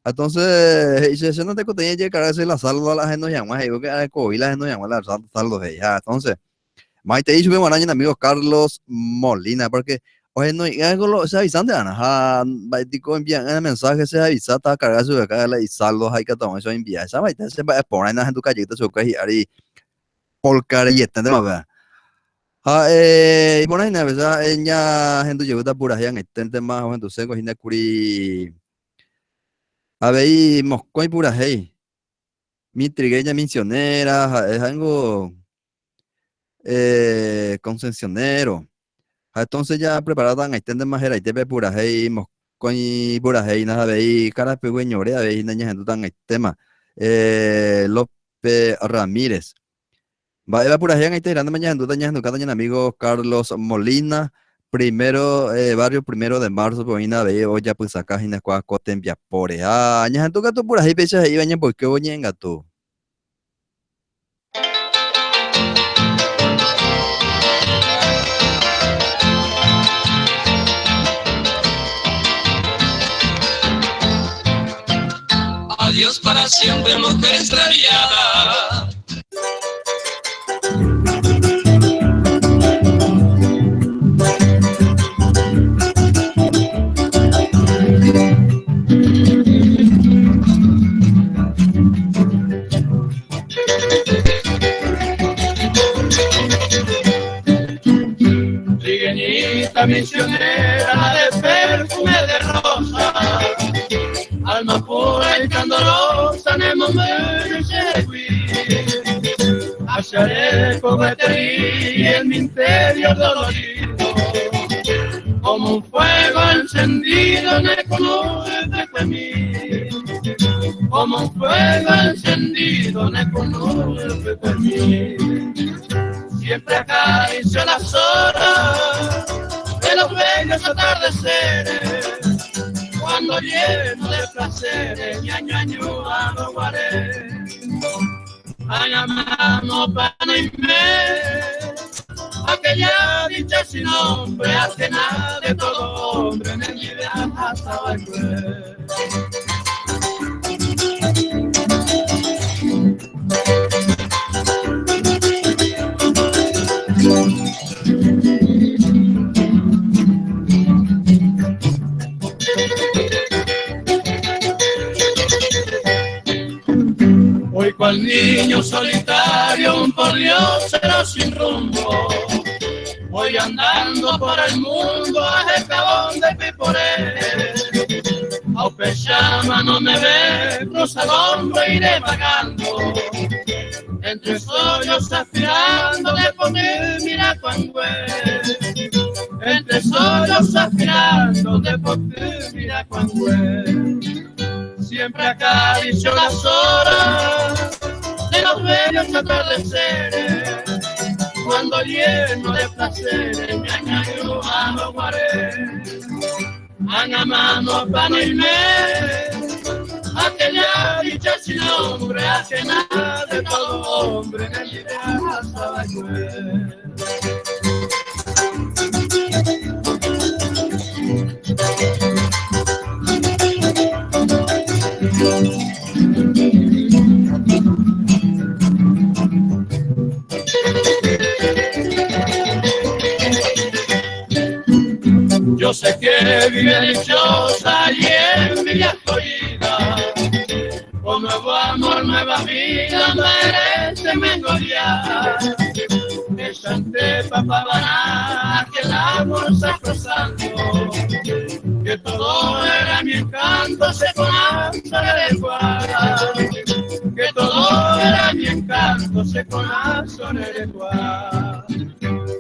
S3: Entonces he'i che, che no tekotevẽ ajekarga che la saldo la ahenói hag̃ua he'i porque arekoi la ahenói hag̃ua la saldo he'i. Ha entonces maitei chupe g̃uarã ñane amigo Carlos Molina porque ohenoi'ỹva lo che avisánte va'erã ha mba'étiko oenvia'ỹre mensaje che avisáta akarga chupe acá la isaldo ha ikatu hag̃uáicha oenvia. Che maite che mba'e porã ahenduka jeýta chupe hi'ári polka reieténtema upéva. Ha iporã hína avese ha'e ñahendu jeýta purahéi ag̃aiténtema ohenduséngo hína kuri avei mokõi purahéi Mi trigueña misionera ha'e ha'éngo concepcionero. Ha entonces ya preparada ag̃aiténtema heraitépe purahéi mokõi purahéi avei karapygueñore avei ñahendúta ag̃aitéma López Ramírez. Mba'éva purahéi ag̃aite herántema ñahendúta ñahendukáta ñane amigo Carlos Molina, primero barrio Primero de Marzo-pe oĩna avei ojapysaka hína kua ko tembiapóre. Ha ñahendu katu purahéi péicha he'íva ñemboykévo ñe'ẽngatu.
S1: Adiós para siempre, mujer extraviada. Trigueñita misionera de perfume de rosa, alma pura y candorosa, Hallaré cometería en mi interior dolorido, como un fuego encendido en el de mí, como un fuego encendido en el de mí. Siempre acaricio las horas de los bellos atardeceres, cuando lleno de placeres, ñaño, año, guaré. Añamamo pana y me, aquella dicha sin nombre, ajena de todo hombre, en mi vida hasta el Hoy cual niño solitario, un pordiosero sin rumbo, voy andando por el mundo a jacabón de piporé. Aupe llama no me ve, cruza el hombro iré vagando, entre sollos aspirando de poner mira cuán Entre sollos aspirando de poner mira cuán. Siempre acaricio las horas de los bellos atardeceres, cuando lleno de placeres me añadió a los guaré. Angamano panilme, aquella dicha sin nombre, ajena de todo hombre, en el Yo sé que vive dichosa y envidia escogida, con nuevo amor, nueva vida, merece memoria. Echante papavará, aquel amor sacrosanto, que todo era mi encanto, se conoce de Que todo era mi encanto, se conoce de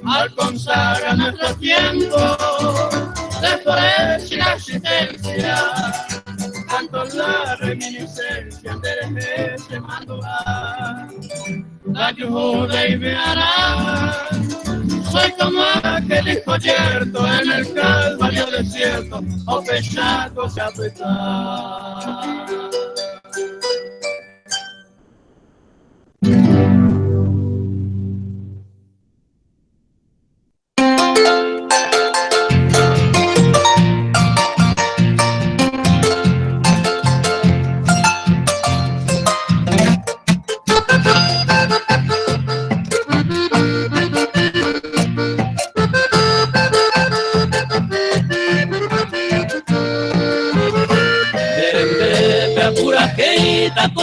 S1: Al consagrar nuestro tiempo, de florece la existencia, tanto la reminiscencia de ese manduá. La ayuda y me hará. Soy como aquel hijo yerto en el calvario desierto, o pechaco se apretá.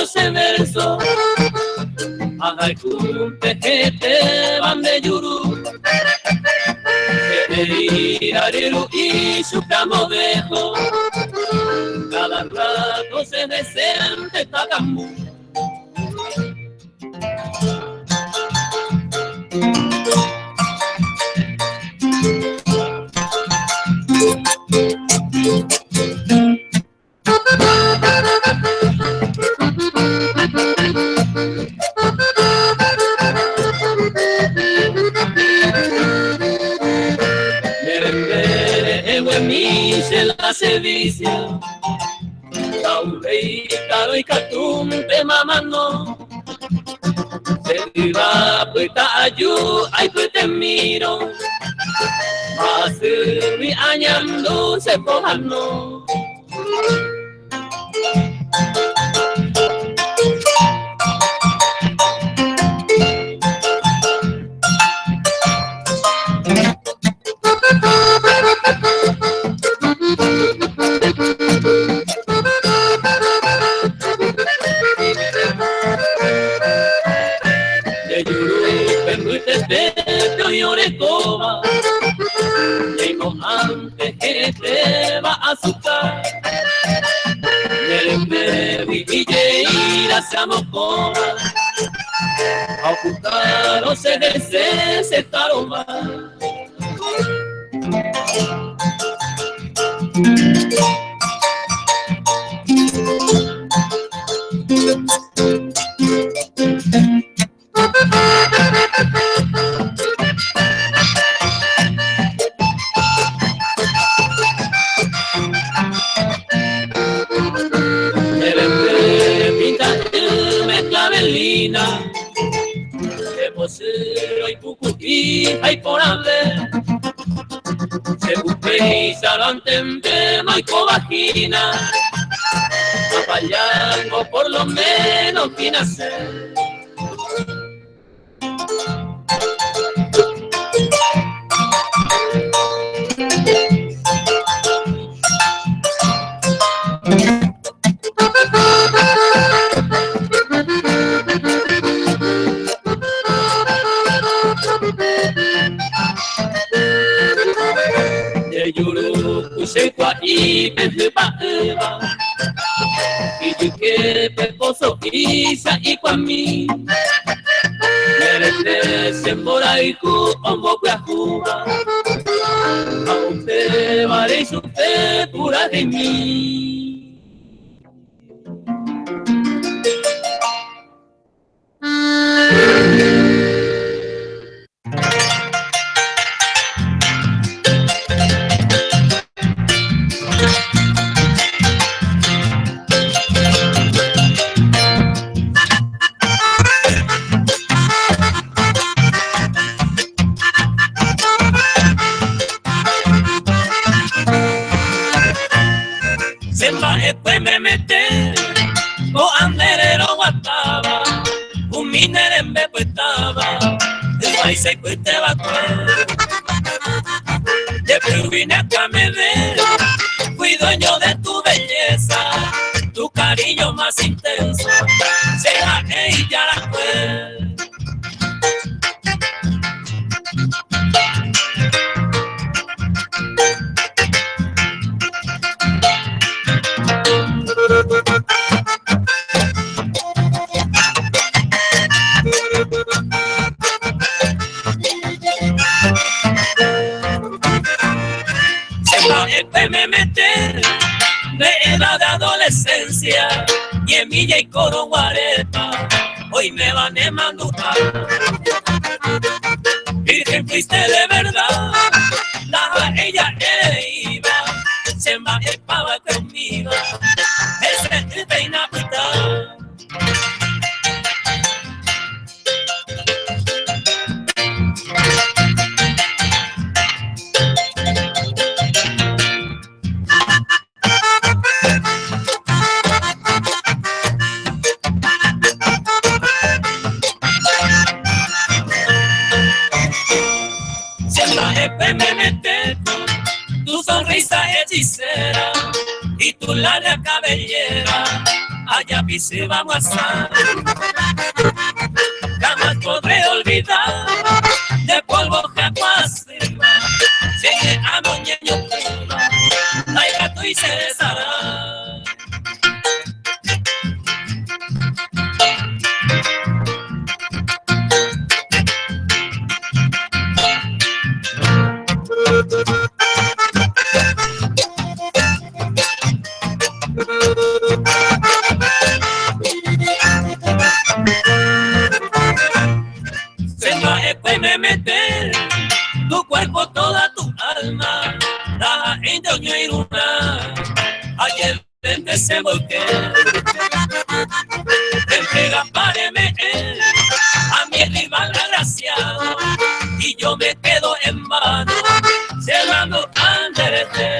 S1: Ese verso Te bande yuru y su dejo. Cada rato se descende Tacambú. La sevicia Taurei, caro y catumpe mamano Se viva puesta ayu, ay pues te miro. Masuri añando se pojano. Antes que te va a asustar. A ocultar se desee taroma. Ay por ande se busque y sarantente maico vagina. Papayango por lo menos hacer. Y y peposo isa y kwami Merete sembora y ku ombo kwajuba Aunque vale su fe pura de mí. Después me mete, ko andere roguatáva, umi ne rembepytáva, yváicha ipyteva'ekue. Jepýgui ne akãmeve, fui dueño de tu belleza, tu cariño más intenso, che ha'e ijarakue. De edad de adolescencia, ñemilla y coro guarepa, oiméva ne mandu'a. Virgen fuiste de verdad, ndaha'éi ja'e reíva, che mba'epava'ekue umíva, hese'ỹ péina pyta. Tu sonrisa hechicera y tu larga cabellera, allá pisi vamos a Jamás podré olvidar de polvo jamás Che amoñeñotỹva, ndaikatúi che resarã. Che mba'ekue memete, tu cuerpo toda tu alma, ndaha'éinte oñoirũrã, ajevénte che mboyke. Rentregapa reme'ẽ a mi rival agraciado, y yo me quedo en vano, che mandu'a nderehe.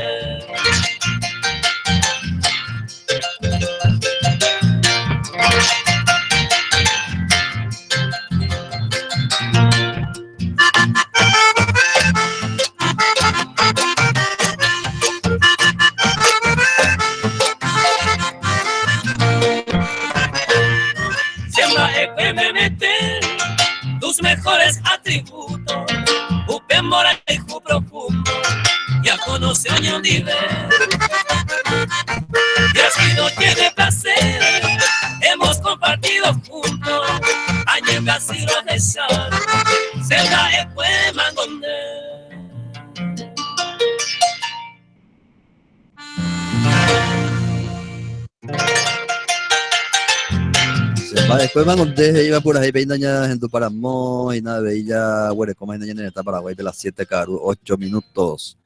S1: Che mba'ekue memete tus mejores atributos, upe mborayhu profundo ñaconoce oñondive. Días y noches de placer hemos compartido juntos, añembyasy rohecha che mba'ekue mangonde.
S3: Después van ustedes he'íva purahéi péina ñahenduparamo hína avei jaguerekóma hína ñane retã Paraguáipe las 7 ka'aru 8 minutos.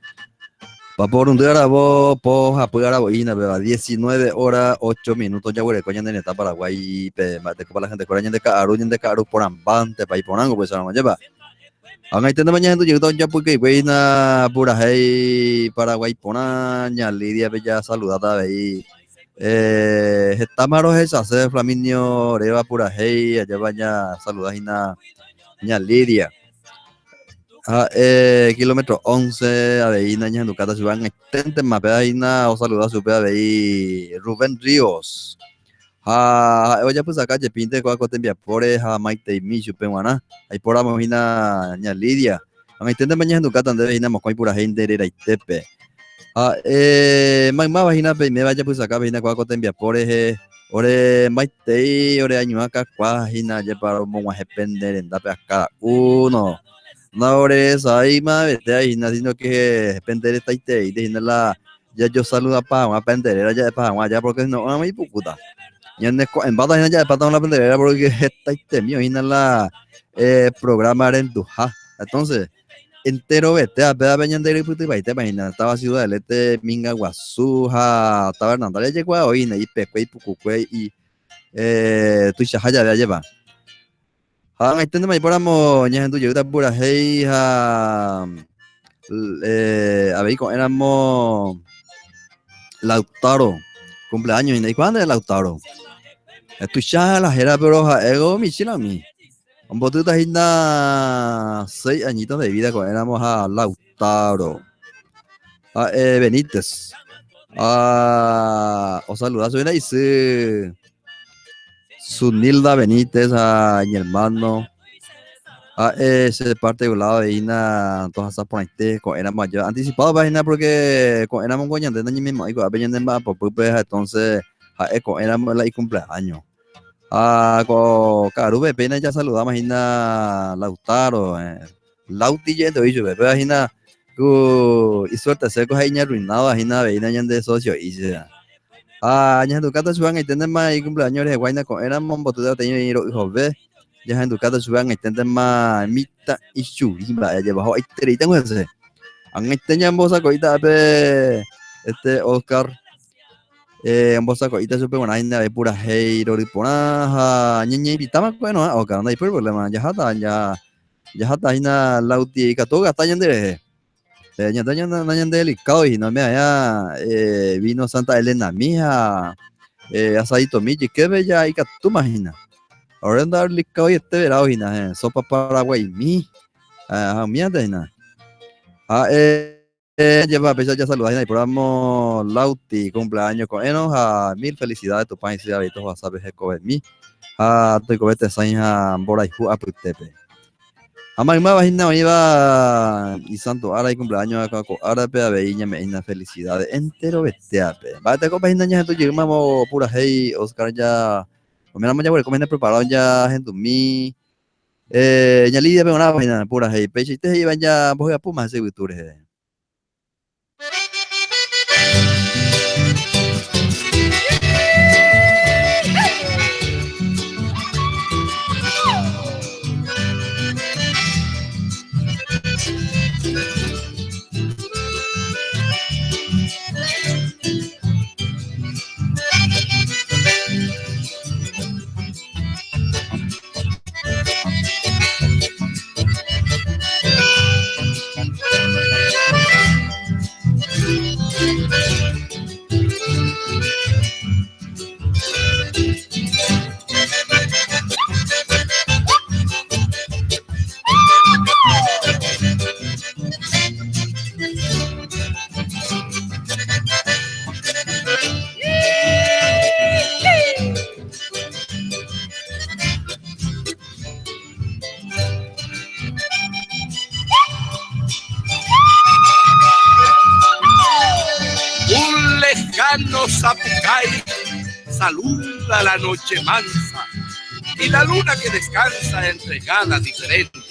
S3: Paporundy aravo po hapy aravo'i hína péva 19 hora 8 minutos jaguereko ñane retã Paraguáipe mba'etekópa la gentekuéra ñande ka'aru ñande ka'aru porãmbántepa iporãngo upéicharamo ajépa. Ag̃aite ndemañahendu jeýta ojapykyikue hína purahéi Paraguái porã, ña Lidia-pe jasaludáta avei. Hetáma rohechase Flaminio réva purahéi ajépa ñasaluda hína ña Lidia. Ha'e kilómetro 11 avei nañahendukáta chupe ag̃aiténtema péva hína osaluda chupe avei Rubén Ríos. Ha ha'e ojapysaka jepínte kóva ko tembiapóre ha maiteimi chupe g̃uarã. Aipóramo hína ña Lidia. Ag̃aiténtema ñahendukáta ndéve hína mokõi purahéi nde reraitépe. Ha'e maymáva hína peiméva ajapysakápe hína kóva ko tembiapo rehe, ore maitei ore añuã kakuaa hína ajépa romog̃uahẽ pende rendápe a káda uno. Ndaoreresaímavete hína, sino que pende retaitereínte hína la Jajosaludapa hag̃ua pende réra ja'epa hag̃ua aja pórke si no ỹramo ipukúta. Ñaneko'ẽmbáta hína ja'epátama la pende réra pórke hetaitemi oĩ hína la prográma renduha. Entónse, enterovete apévape ñanderypytyvaitépa hína, táva Ciudad del Este, Minga Guasu ha táva Hernandarias jekuaa oĩ hína ipekue, ipukukue, tuichaha jave ajépa. Ha ag̃aiténtema ipóramo ñahendu jeýta purahéi ha avei ko'ẽramo Lautaro. Cumpleaños hína. Ikuaa nde Lautaro. Tuicha la héra pero ha'égo michĩ la umi. Ombotýta hína seis añitos de vida ko'ẽramo ha Lautaro. Ha'e Benítez. Ha osaluda chupe hína isy Zunilda Benítez ha iñermano. Ha'e che parte lado hína tohasa porãite ko'ẽramo aja. Anticipado pa hína porque ko'ẽramo ko ñande nañememo'ãi ko'ápe ñane mba'apopýpe ha entonces ha'e ko'ẽramo la icumpleaños. Ha ko ka'arúpe péina jasaludáma hína Lautaro, Lauti je'énte oĩ chupe, péva hína ku isuerte seco ha iñarruináva hína avei ñande socio'i che. Ha ñahendukáta chupe ag̃aiténtema icumpleaños rehegua hína ko'ẽramo ombotýta peteĩ ro'y hove, jahendukáta chupe ag̃aiténtema mitã'ichugui mba'e ajépa ho'aitereíta hese. Ag̃aite ñambosako'íta ápe este Oscar. Ombosako'íta chupe g̃uarã hína avei purahéi rory porã ha ñañeinvitáma ko'ẽrõ Oscar, ndaipóri problema, jaháta, jaháta hína Lauti ikatu ogasta ñanderehe. Ñande nañandedelikádoi hína, oime aja vino Santa Elenami ha asaditomi jyképe ja ikatúma hína. Ore ndadelikadoi veráo hína, sopa paraguaimi ha umíante hína. Ha Jepa péicha jasaluda hína ipóramo Lauti cumpleaños ko'ẽrõ ha mil felicidades Tupã isy avei tohovasa pe hekovemi ha toikove tesãi ha mborayhu apytépe. Ha maymáva hína oĩva isanto ára icumpleaños ko árape avei ñame'ẽ hína felicidades enterovetéape. Mba'etekópa hína ñahendu jeýmamo purahéi Oscar ja oiméramo jaguereko hína preparado jahendumi Ña Lidia-pe g̃uarã hína purahéi peichaite he'íva ñambohyapúma hese yvytu rehe.
S6: Un lejano zapucay saluda la noche mansa y la luna que descansa entre galas diferentes.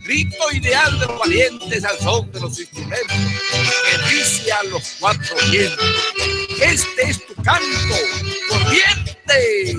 S6: Grito ideal de los valientes al son de los instrumentos que dice a los cuatro vientos. Este es tu canto, corriente.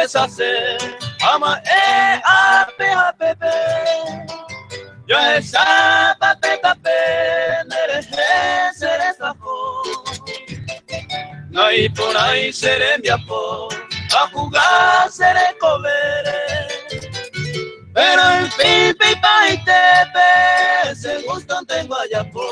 S1: Rohechase ama'ẽ ápe ha pépe Jahechápa pe tape nderehe che resaho Naiporãi che rembiapo ahuga che rekovére Pero en fin pe ipahaitépe che gustontengo ajapo.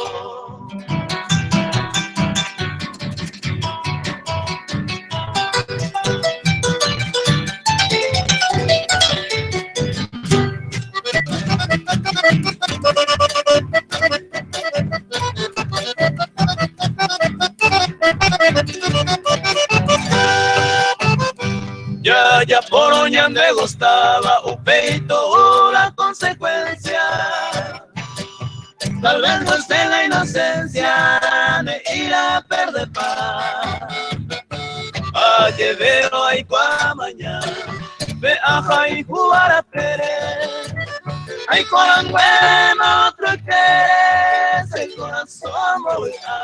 S1: Jajapórõ ñandegustáva upéi tou la consecuencia. Tal vez no esté la inocencia ne'ĩra perdepa. Ajevérõ aikuaa maña pe ahayhu arapére. Aikoranguéma otro ykére che korasõ mbovy'a.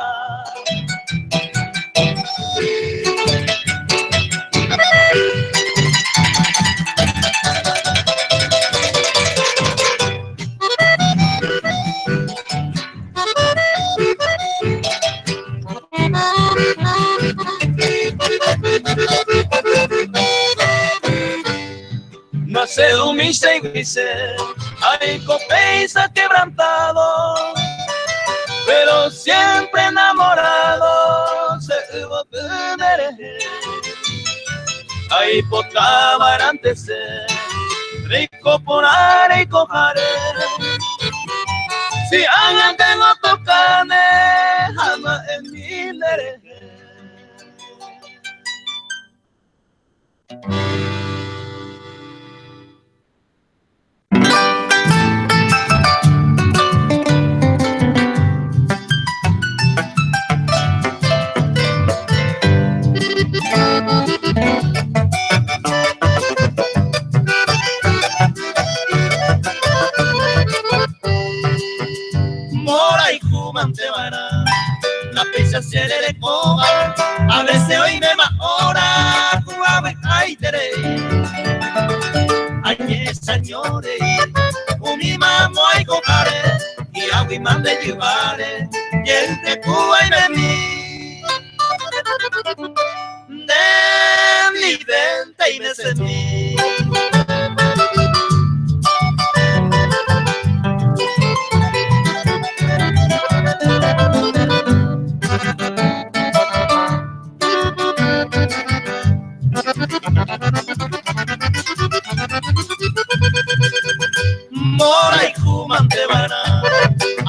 S1: Nace humilde y grise, aiko péicha quebrantado, pero siempre enamorado, che yvoty nde rehe. Aipotava'erãnte che reiko porã reikoháre, si ág̃ante ngotokáne ha mba'emi nde rehe. Mborayhu mante va'erã la péicha che rerekóva, a vece oiméma hora ku avy'aiterei. Añe'ẽsañorei umi mamo aikoháre, hi'aguĩma nde jyváre, jeýnte ku aimemi. Nde ndivénte imesemi. Mborayhu mante va'erã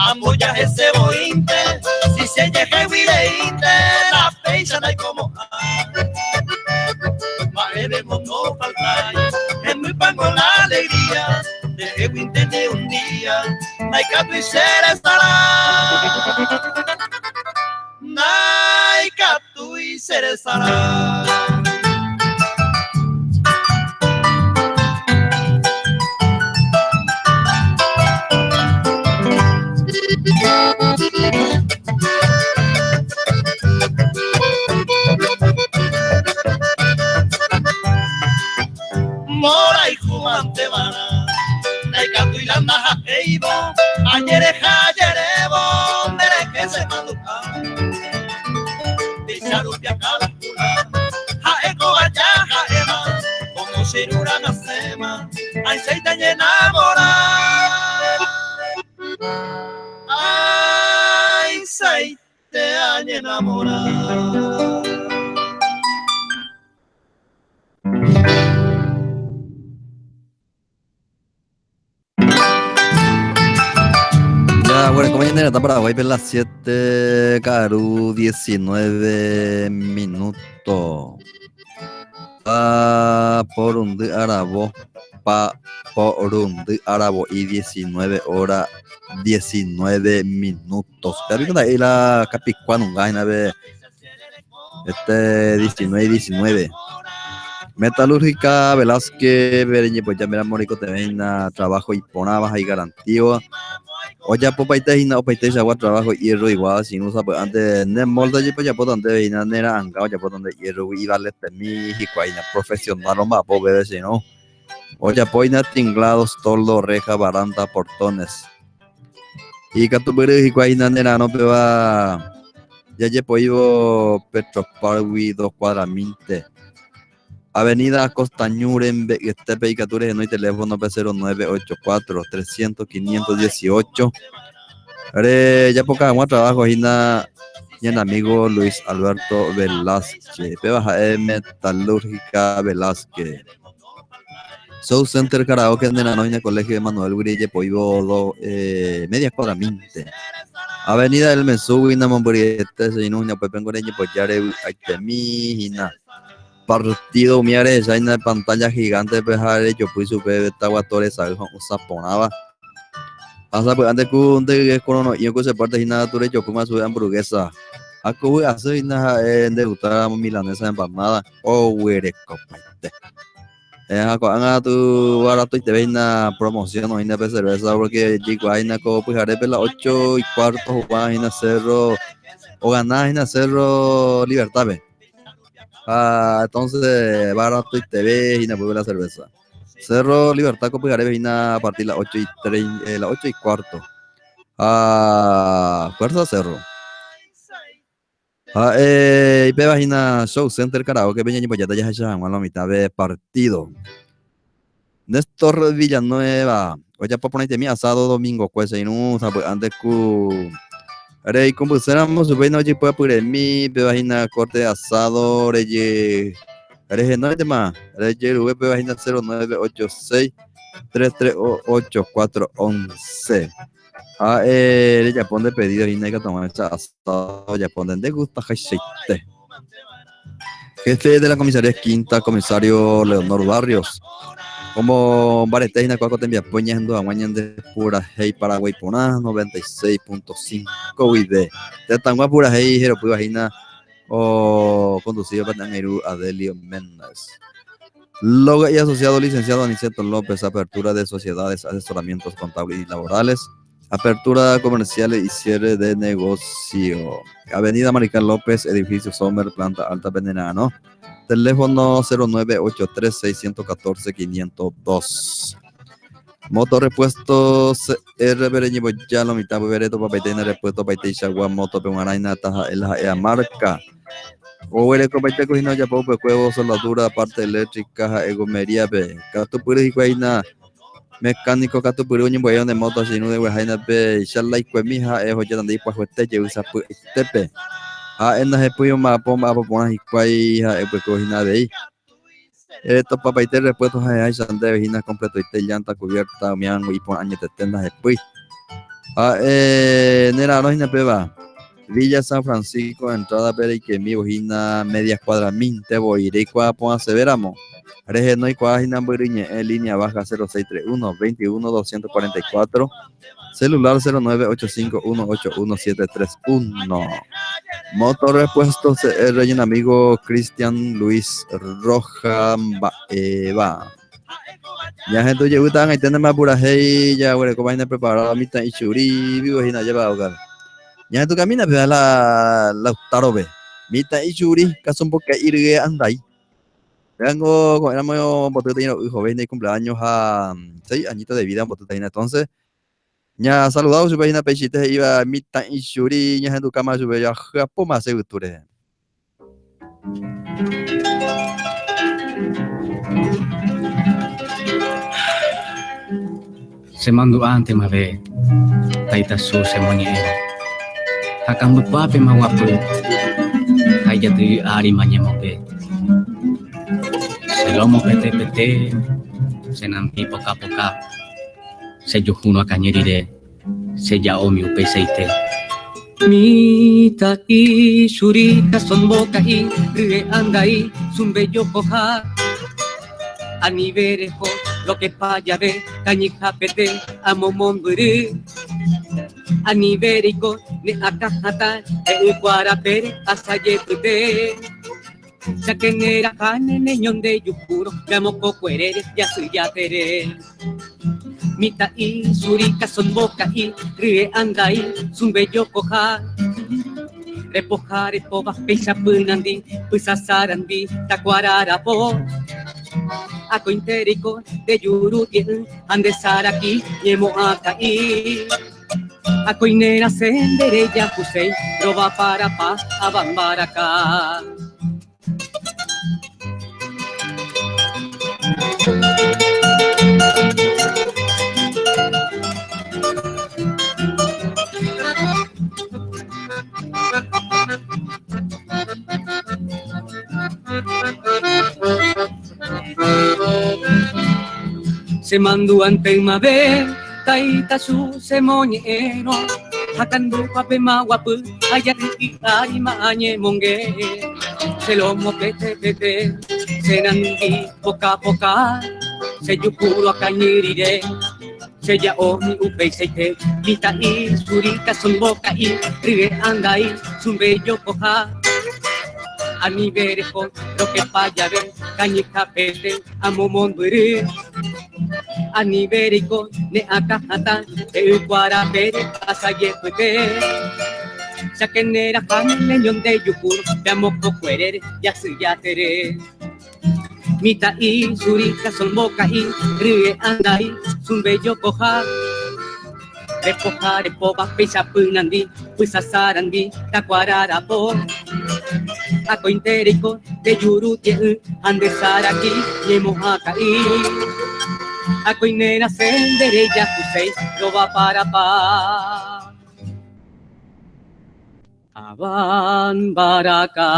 S1: amboja hese voínte, si che jehegui reínte la péicha ndaikomo'ã. Mba'eve ndofaltái, hembypango la alegría, ndeheguinte ni un día ndaikatúi che resarái. Ndaikatúi che resarái. Mborayhu mante va'erã, ndaikatúi la ndaha'éiva, ajereha ajerévo nde rehe che mandu'a. Péicha rupi akalkula, ha'e ko aja ha'éva, como che irũra nasẽma, aĩchaite añenamora. Aĩchaite añenamora.
S3: Ya, bueno, como ñane retã Paraguáipe las 7 ka'aru 19 minuto. Pa porundy aravo, pa porundy aravo'i 19 hora 19 minutos. Péa piko nda'éi la Capicúa nunga hína pe Este 19 y 19. Metalúrgica Velázquez, reñemboja méramo reikotevẽ hína trabajo iporãva ha igarantíva. Ojapopaite hína opaiteichagua trabajo hierro-igua sino sapy'ánte ne molde jepe ojapóta ndéve hína ne ra'anga ojapóta nde hierro-gui ivaletemi hikuái hína profesional omba'apo upépe sino ojapo hína tinglados, toldo, reja, baranda, portones. Ikatupyry hikuái hína ne ra'arõ péva jajepoívo Petropar-gui dos cuadramínte. Avenida Costa Ñu rembe'yetépe ikatu rehenói teléfono-pe 0984 300 518 rejapoka hag̃ua trabajo hína ñane amigo Luis Alberto Velázquez. Péva ha'e Metalúrgica Velázquez. Show Center Karaoke nerano hína Colegio Emanuel-gui rejepoívo do, eh, media cuadramínte. Avenida El Mesúgui namombyryete che irũ hína upépengo reñemboja revy'aitemi hína. Partido umi arehecha hína pantalla gigante-pe ha rejopy chupe taguato resay ho'ysã porãva. Ha sapy'ánte ku nde korono'i ku che parte hína katu rejopýma chupe hamburguesa. Ha ku vy'asy hína ha'e ndegustáramo milanesa empanada oguerekopaite. Ha ko'ág̃a katu baratoiteve hína promoción oĩna pe cerveza porque jaikuaa hína ko pyharépe la ocho y cuarto ohupa hína Cerro ogana hína Cerro Libertad-pe. Ha entonces baratoiteve hína pype la cerveza. Cerro Libertad ko pyharépe hína a partir la ocho y trein, eh, la ocho y cuarto. Ha fuerza Cerro. Ha'e ipéva hína Show Center Karaoke-pe ñañembojáta jahecha hag̃ua lo mitãve partido. Néstor Villanueva ojapo porãitemi asado domingokue che irũ sapy'ánte ku reikumbychéramo chupe hína ojepy'apyremi péva hína corte de asado reje rehenóitema rejeruve péva hína 0986 3384 11. Ha'e rejapo nde pedido hína ikatu hag̃uáicha asado ojapo nde ndegustahaicháite. Jefe de la comisaría quinta, comisario Leonor Barrios. Omombarete hína kua ko tembiapo ñahendu hag̃ua ñande purahéi Paraguái porã 96.5 guive. Tetãygua purahéi heropýva hína oconducido peteĩ angirũ Adelio Méndez. Loga y asociado licenciado Aniceto López, apertura de sociedades, asesoramientos contables y laborales, apertura comerciales y cierre de negocio. Avenida Mariscal López, edificio Sommer, planta alta Venenano. Teléfono 0983-614-502. Motorrepuestos CR Bereñiboya, lo mitad Bereto, Papaitena, repuesto Paiteichagua, moto Peguaraina, Taja, El Jaea, marca. Oguerekopaite ko hína ojapo upekuévo soldadura, parte eléctrica ha'e gomería-pe. Katupyry hikuái hína mecánico katupyry oñembo'éva nde moto che irũ degueháina pe chalaikuemi ha'e ohojáta nde ipyahuete jey sapy'aitépe. Ha'e ndahepýi omba'apo omba'apo porã hikuái ha'e upekuévo hína avei. Topapaite repuesto ha'eháicha ndéve hína completoite llanta cubierta umi ángo iporã añetete ndahepýi. Ha'e nera'arõ hína péva. Villa San Francisco entrada-pe reikemívo hína media cuadramínte voi reikuaa porãsevéramo. Rehenoikuaa hína mbyry ñe'ẽ línea baja 0631 21 244, celular 0985 181 731. Moto repuesto CR ñane amigo Cristian Luis Roja mba'éva. Ñahendu jevýta ag̃aite ne mba'epurahéi jaguerekóva hína preparado mitã ichuri vivo hína ajépa Oscar. Ñahendu camina pe la Lautaro-pe. Mitã ichuri kasomboka'i rye andai. Péango ko'ẽramo ombotýta iro'y hove hína icumpleaños ha 6 añito de vida ombotýta hína entonces ña saludávo chupe hína peichaite he'íva mitã ichuri ñahendukáma chupe jahapóma che yvytu rehe.
S7: Che mandu'ánte mave taitasu che moñe'ẽva ha kambykuápema guapy ha ijaty árima ñemombe. Che lómo pete pete, che nambi poka poka, che juhúrõ akañy rire. Che ja'ómi upeichaite. Mitã'i churi kasomboka'i rye andai sumbe jokoha Anive reho rokepa jave kañyhapete amo mombyry Anive reiko ne akã hatã he'y kuarapére asaje pype Cháke ne raha ne neñonde jukúrõ ramo kokuerére jasy japere. Mita'i, surika, sonboka'i, rye andai, zumbeyokoha. Repoja, repoba, peixa pynandi, pysasarandi, takuararapo. Akointeriko, de yuru tie'ỹ, ha nde saraki ñemo'ãka'i. Akoinera sendereja Hussein, rova parapa, avambaraka. Se manduante mave, taita su se moñero, hakandu pape maguapu, ayariki arima añe monge, se lomo pete pete, se nandi poca poca, se yukuro akañirire, se ya omi upei seite, mita i, surika son boca i, ribe andai, zumbe yokoja. A mi verejo, lo que paya ver, cañija pete, amo monduri. A mi verico, ne acajata, e cuara pere, asaye puete. Saquenera fan, leñón de yucur, de amoco cuerer, ya se ya tere. Mita i, surika, son boca i, ríe anda i, zumbe yokoja. Repoja, repoba, peixa pynandi, pysasarandi, takuararapo. Akointeriko, de yuru tie'ỹ, ha nde saraki ñemo'ãka'i. Akoinera sendereja Hussein, rova parapa. Avan baraka.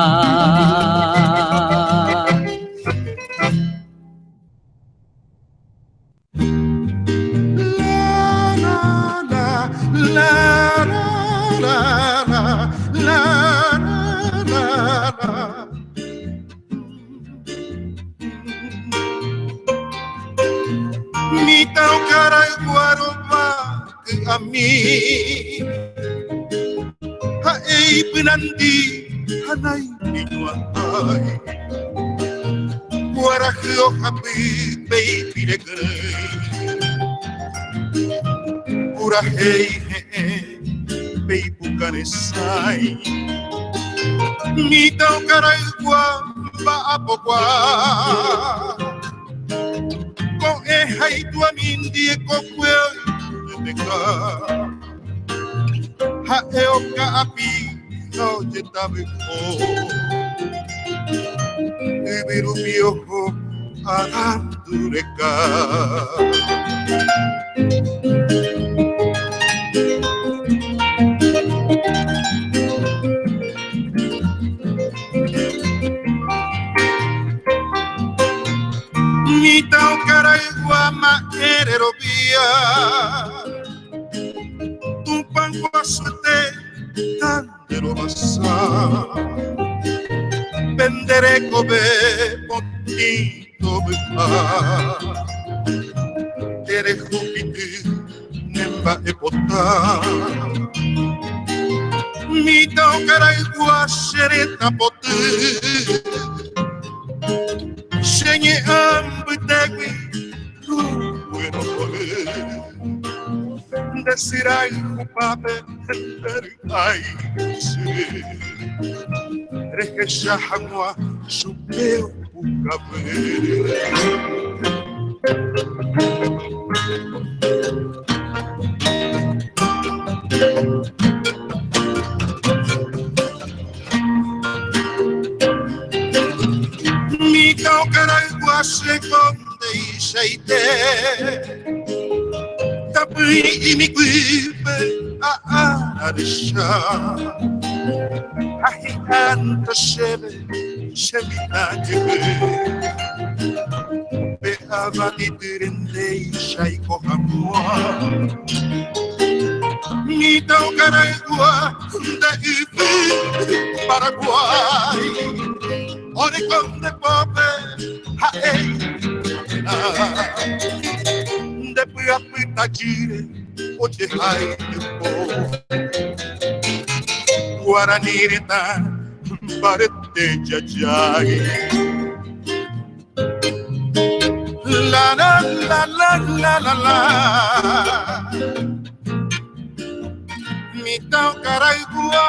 S6: Mitã okaraygua ky'ami ha'e ipynandi ha naipiñu'ãhái kuarahy ohapy pe ipirekyrỹi purahéi he'ẽ pe ipuka resãi mitã okaraygua mba'apokua ko'ẽ ha ituamíndie kokue oitypeka ha'e oka'api ha ojetavy'o yvy rupi oho arandu reka. Mitã okaraygua ma'ẽ rerovia Tupã guasuete tanderovasa Pende rekove potĩ tovy'a Terehupity ne mba'epota Mitã okaraygua che retã poty Che ñe'ã mbytégui roguerohory Nde sy rayhupápe nde ry'ái sy Rehecha hag̃ua chupe opukavy. Mitã okaraygua che kondeichaite Tapỹi imiguýpe a'ára recha Ha hi'ãnte chéve che mitã jevy Pe avatityrendéicha aiko hag̃ua Mitã okaraygua nde yvy Paraguái Oreko nde pópe ha'e iporã Nde py'apy tajýre ojehai ypo Guarani retã mbarete jajái. La la la la la la la. Mitã okaraygua.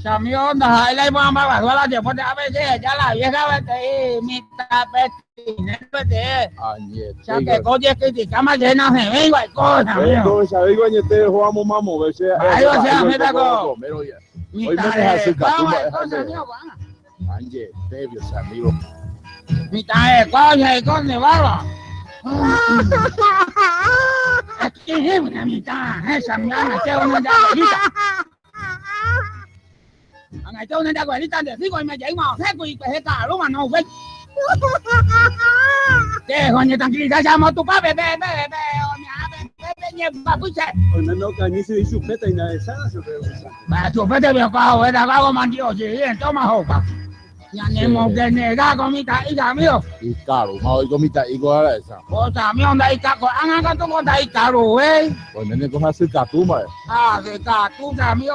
S8: Amigo, la la la vieja que coye criticama llena se ve igual cosa, amigo. Ay, o sea, mira co.
S9: Hoy me deja amigo.
S8: Mitad de coña y con de barba. Aquí es una mitad, esa mi ana, che una de abuelita. Ana che una de abuelita de figo y me llevo a seco y pues esta luma no fue. Che, coño, tranquilidad, llamo a tu papá, bebé, bebé, bebé, papuche.
S9: Hoy no cañice y chupeta y nada de esa, se
S8: Va, chupete viejo, era vago mandio, sí, toma jopa. Ya ni que negar con mi hija, amigo.
S9: Y caro, ma hoy con mi hijo ahora esa.
S8: Cosa, amigo, anda ahí caco, anga tu con ahí caro, güey.
S9: Pues nene coja hacer catuma.
S8: Ah, de catuta, amigo,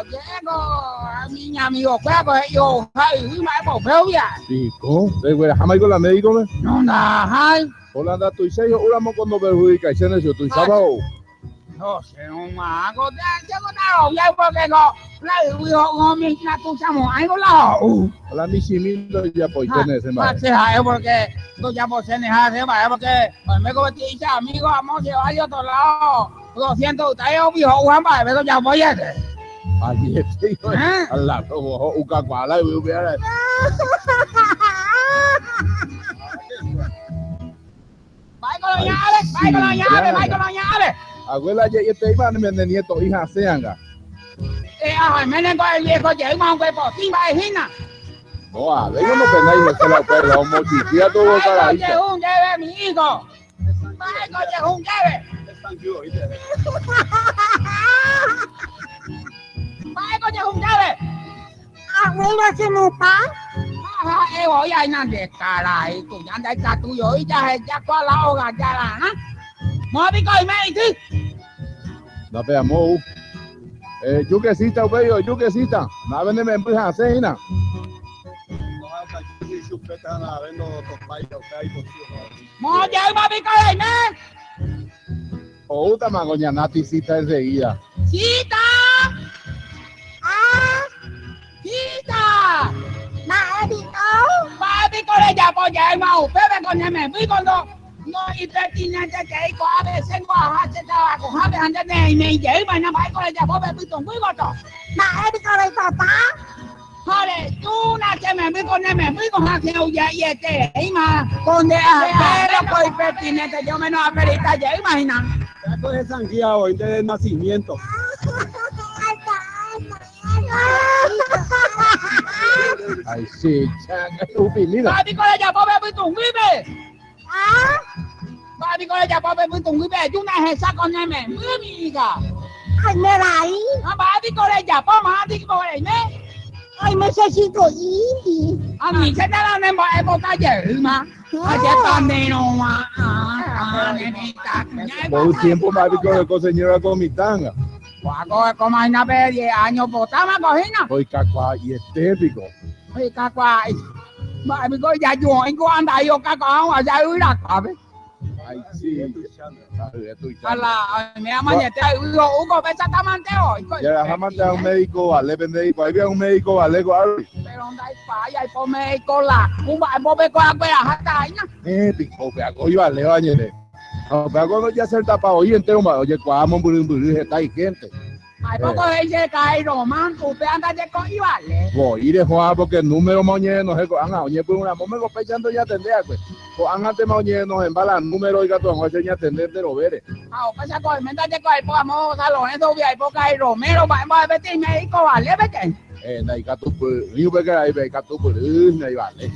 S8: llego, a mi amigo, pues yo, ay, uy, ma, pues feo ya.
S9: Sí, ¿cómo? De güey, jamás con la médico, me.
S8: No, anda, ay.
S9: Hola, anda, tú y seis, una cuando perjudica y se necio, tú y sábado.
S8: No sé, no hago, llego, no, ya porque no, la no mi na tu chamo, algo la.
S9: Hola, mi similo ya pues ese
S8: ma. Ah, porque tú ya pues en ese ma, porque pues me convertí amigo, vamos llevar yo otro lado. 200 ustedes viejo, Juan, va, pero ya voy a ese.
S9: Allí este, a la uca cuala y voy a
S8: Vai con los llaves, vai con los llaves, vai con los llaves.
S9: Abuela, ya este iba a nieto, hija, seanga.
S8: Ajá, me con el viejo, llega un huevo, sin vagina.
S9: No, a ver, no pensáis, se la perra, un mochiquía todo para ahí.
S8: Un lleve, mi hijo. Vai, un lleve. Vai, un lleve.
S10: Abuela, se me pa.
S8: Ajá, voy a ir a cara, y tú ya anda está tuyo, y ya, ya con la hoga, ya la, ¿no? Móvico y me
S9: Da pe amo. Yuquecita, bello, yuquecita. Na vende me empuja a cena.
S8: Mo ya iba a picar me.
S9: O uta mangoña nati cita enseguida.
S8: Cita. Ah. Cita.
S10: Ma pico.
S8: Ma pico le ya po ya ma u pepe con me fui cuando no impertinente que iko a veces no a se ta con habe ande ne me ye ma na mai ko le ya po pe pi tong gui go to.
S10: Ma pico le papá.
S8: Jole, tú na que me fui con me fui con ha que ya y este ma con de pero co impertinente yo menos aperita ya imagina.
S9: Esto es sangría hoy de nacimiento. Ay, sí, changa, upilina.
S8: Papi ko le ya po pe pi tong gui be.
S10: Ah.
S8: Papi ko le ya po pe pi tong gui be, tú na esa con me mi hija.
S10: Ay, me la ahí.
S8: Ah, papi ko le ya po ma di ko le me.
S10: Ay, me necesito ir.
S8: A mí se te la ne mo e bota ye ma. A ye pa ne no ma. Ah,
S9: Por un tiempo más pico de señora con mi tanga.
S8: Guaco, como hay una vez 10 años botama cojina.
S9: Hoy cacua y estético.
S8: Hoy cacua. Ma mi ko ya yo en ko anda yo cacua allá ira cabe.
S9: Ay, sí.
S8: A la me amañete yo Hugo pesa tamanteo.
S9: Ya jamás a un médico vale pendejo, ahí viene un médico vale
S8: go. Pero onda hay falla, hay po médico la Cuba, hay po médico la cuera hasta ahí.
S9: Pico, pe ago vale bañete. No, pe ago no ya ser tapado y entero, oye, cuamo buru buru está ahí gente.
S8: Hay poco de cae Román, usted anda de co y vale.
S9: Voy ir Juan porque el número moñe no sé, anga, oye, pues una me pechando ya tendría pues. O anga te moñe nos embala número y gato, no ya atender de lo veres.
S8: Ah, o pasa con menda de co el po amo San Lorenzo, vi hay poca y Romero, va a vestir médico vale, vete.
S9: Na gato pues, ni ve que ahí ve gato pues, na vale.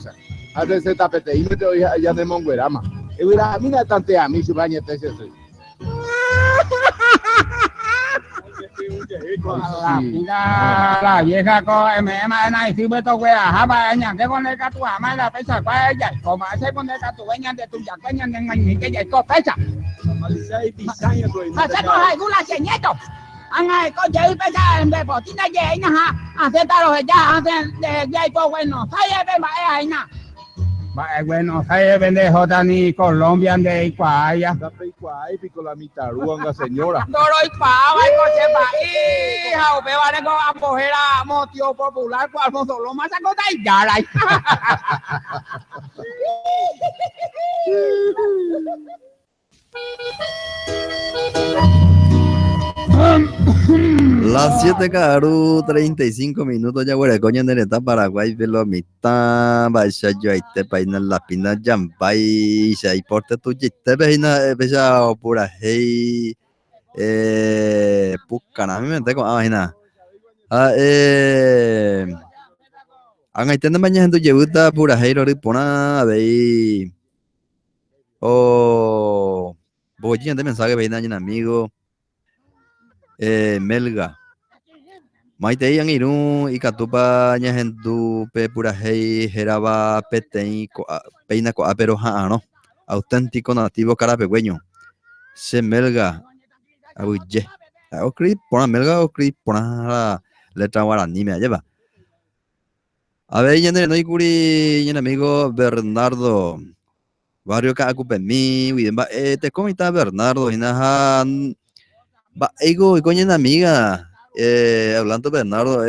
S9: A veces tapete y me te oye allá de Monguerama. Y mira, mira tante a mí su baño te ese.
S8: La pila, la vieja ko mm na isibe to we aha ba ñande con el katu ama la pesa pa ella como hace con el katu ñande tu ya ñande ngai que ya ko pesa. Pasa con alguna señeto. Anga ko jei pesa en be potina jei na ha hace taro ya hace de jei ko bueno sai be ba e na. Ba bueno sai vende jota ni Colombia de Iguaya.
S9: Iguay pico la mitaruanga señora.
S8: Toro Iguaba y coche hija, o vale con a coger a motio popular cual solo más a cosa y ya la.
S3: Las 7 caru 35 minutos ya güere coño en el Paraguay velo mitad vaya yo ahí te paina la pina jambay ya y porte tu chiste peina pesa pura hey pucana mi mente con ah ah anga itende mañana tu llevuta pura hey rori pona vei o voy de mensaje veina amigo Melga. Maitei angirũ ikatúpa ñahendu pe purahéi hérava peteĩ péina ko'ápe roha'arõ auténtico nativo carapegueño. Che Melga aguyje. Oskrivi porã Melga oskrivi porã la letra guaraníme ajépa. Avei ñanerenóikuri ñane amigo Bernardo Barrio Ka'akupemi guive mba'e teko mitã Bernardo hína ha mba'éiko oiko ñane amiga hablando Bernardo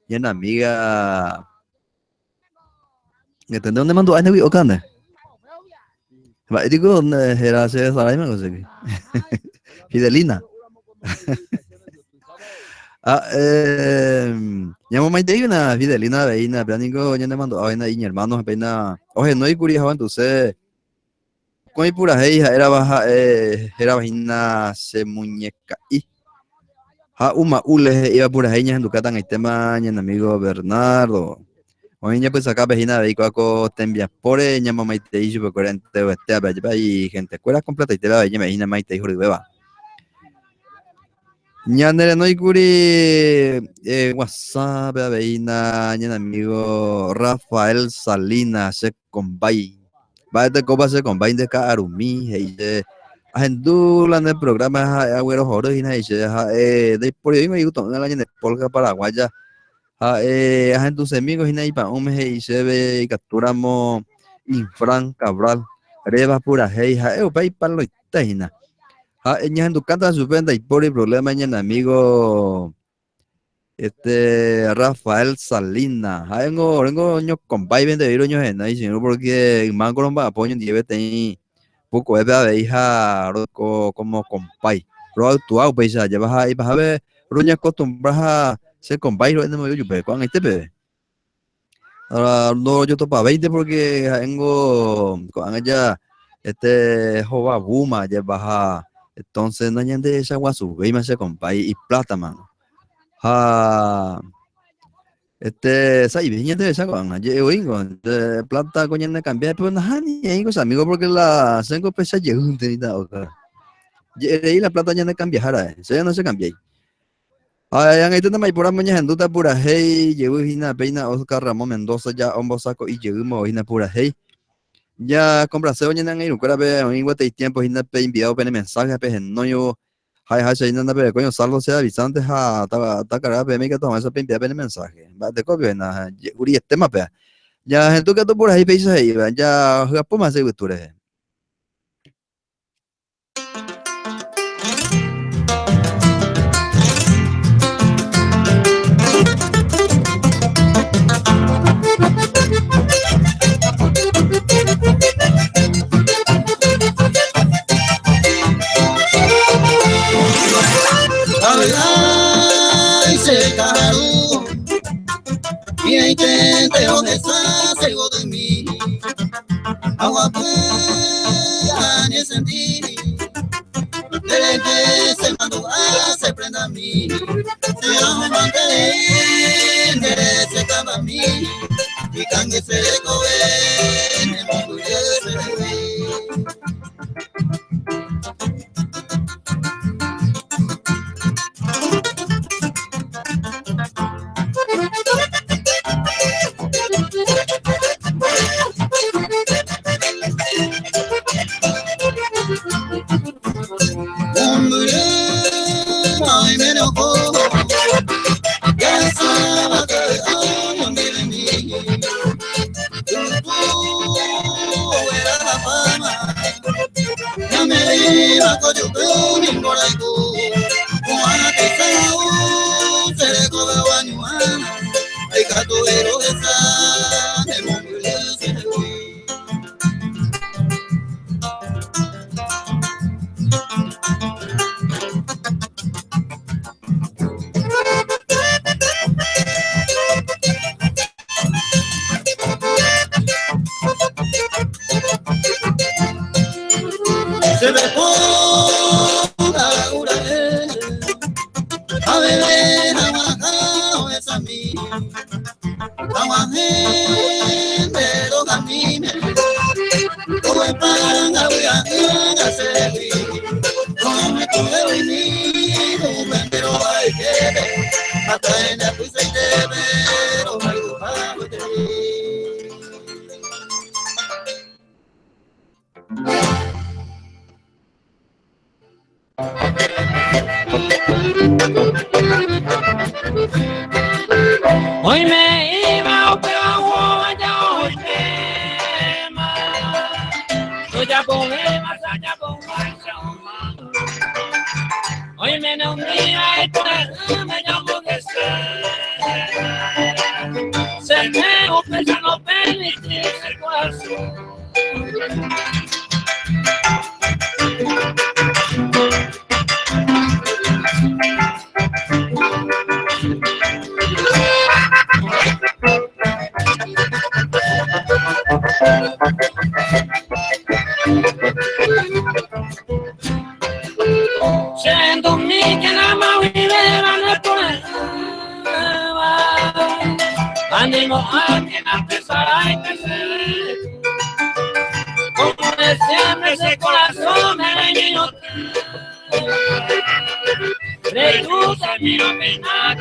S3: ñane amiga Entende dónde mandu'a ndegui oka nde? Mba'e tiko héra che Saraima ko chegui. Fidelina. Ah, ñamomaiteína Fidelina aveína, péa niko ñanemandu'a hína iñermano péina ohenóikuri ha entonces mokõi purahéi ha'érava ha'e hérava hína che muñeka'i. Ha Umaule he'íva purahéi ñahendukáta ag̃aitéma ñane amigo Bernardo. Oĩ ñapysakápe hína avei kóa ko tembiapóre ñamomaitei chupekuéra enterovetévape, ajépa ihentekuéra completaitépe avei ñame'ẽ hína maitei horyvéva. Ñane renóikuri WhatsApp-pe avei hína ñane amigo Rafael Salinas, che kombái. Mba'etekópa che kombái nde ka'arumi, he'i che ahendu la nde programa ha'e aguerohory hína he'i che ha'e ndaipóri oĩma igusto'ỹva la ñane polka paraguaya ha'e ahendusemíko hína ipa'ũme he'i chéve ikatúramo Infran Cabral réva purahéi ha'e upe ipaloite hína. Ha ñahendukáta chupe ndaipóri problema ñane amigo este Rafael Salina. Ha'éngo oréngo ñokombái vendevei roñohenói che irũ porque ymángo romba'apo oñondive peteĩ pukovépe avei ha roiko como kompái. Roactua upéicha ajépa ha ipahápe roñacostumbra ha che kompái ro'énte voi ojupe ko'ag̃aite peve. Ndorojotopavéinte porque ha'éngo ko'ág̃a ja este hovavúma ajépa ha entonces nañandehechaguasuvéima che kompái iplátama ha este sa'ive ñandehecha ko'ág̃a je'evoíngo plata ko ñanekambia pero nahániri aĩko che amigo porque la chéngo pecha jeýnte mitã je'erei la plata ñanekambiaha ra'e che nachekambiái. Ha ag̃aiténtema iporãma ñahendúta purahéi jevy hína péina Oscar Ramón Mendoza ja ombosako'i jeýma voi hína purahéi. Ja complacevo ñane angirũkuérape oĩ guetei tiempo hína pe enviado pene mensaje ha pehenóivo ha'eháicha hína ndaperekói saldo che avisante ha takarã peẽme ikatu hag̃uáicha pe enviar pene mensaje. Mba'etekópe hína je'urietéma péva. Ñahendu katu purahéi péicha he'íva ja hyapúma che yvytu rehe.
S1: Ay, se caro, y ahí te de mí. Agua sentí, desde que se mandó a se prenda a mí, se llama mantener, se acaba a mí, y cangue se cobe, me se
S7: Hoy me iba pero ya hoy tema. Ya más allá con Hoy me no mira y por me llamo que se me ofrece no permitirse el corazón. Siendo mi que nada más vive van a poner Ánimo a quien a pesar hay que ser. Como de siempre ese corazón me niño Reduce mi pena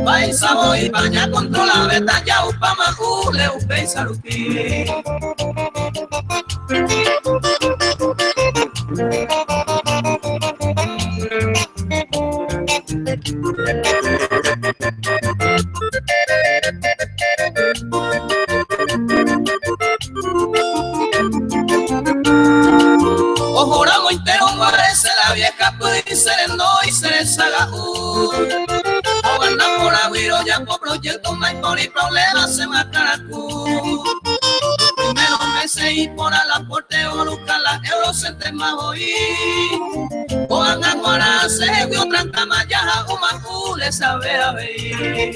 S1: Paisa voy baña controla beta ya upama ule upeisa rupi. Ojoramo entero parece la vieja puede ser no y ser saga u. O gana por agüiro ya por proyecto no hay por y problemas se macaracu. Primero meses y por a la porte o busca la euro se te más hoy. O angaguara se vio tranca maya o macule sabe a ver.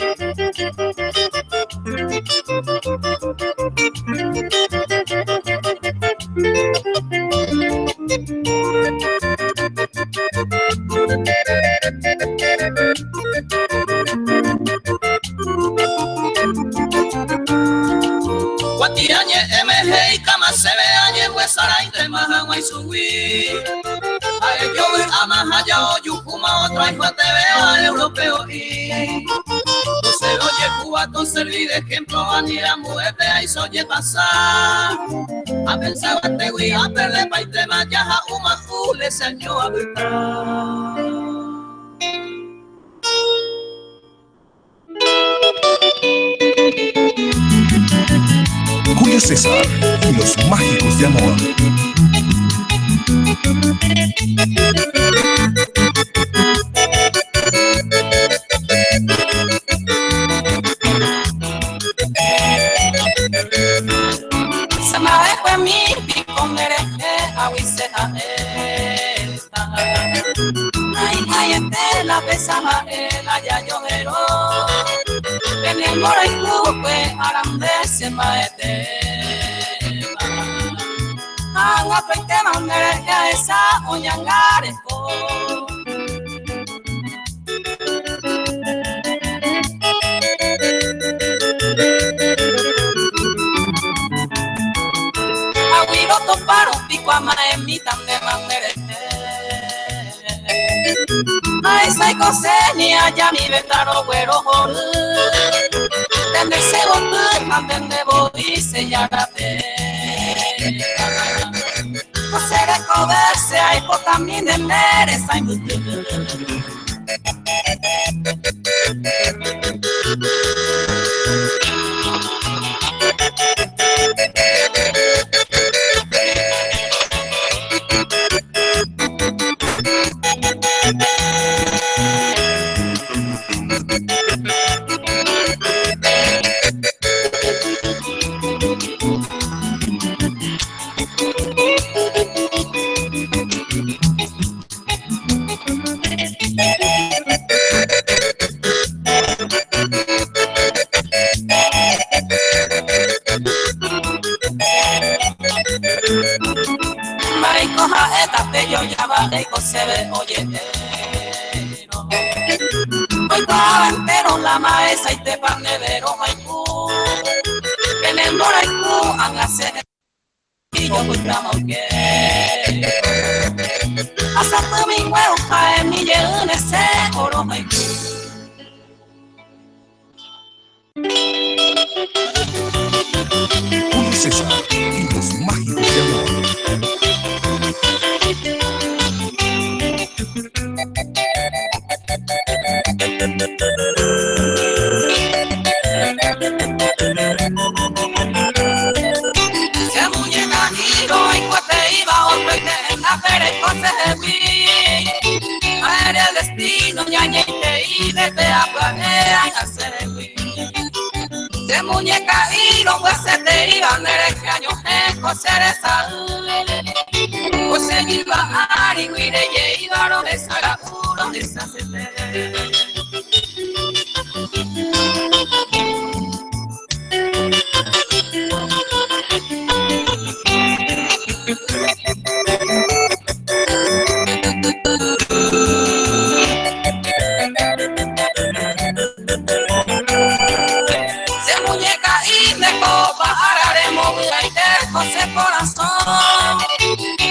S1: Guatiañe MG y cama se ve añe huesara y te maja y subí. A ello a maja ya o yukuma otro hijo te veo al europeo y. No se oye Cuba con servir de ejemplo a ni la mujer y soye pasar. A pensar te voy a perder pa y te maya uma jule señor a buscar.
S2: Julio César y los mágicos de amor.
S1: Se me dejó en mi pico mereje a huiseja esta. Ay, ay, este la pesa el ya yo jero. En el moro y cupe arande se maete. Agua peite mandere a esa oñangare po. Agüiro toparo pico ama en mi tan de mandere. Ay, sai cosenia, ya mi betaro güero jor. Tende se botu, mantende boi se yarate. Cosere coverse, ay, potamine de mere, sai butu.
S2: Julio César y los mágicos de amor.
S1: Se muñeca giro y cuate iba otro y te la pere cose wi. Aire el destino ñañe y te y de te aplanea y hacer wi. Se muñeca giro pues se te iba nere que año jose sal. Jose iba ari guire ye iba ro de sara uro de sa se te. Se muñeca y me copa haremos y te José corazón.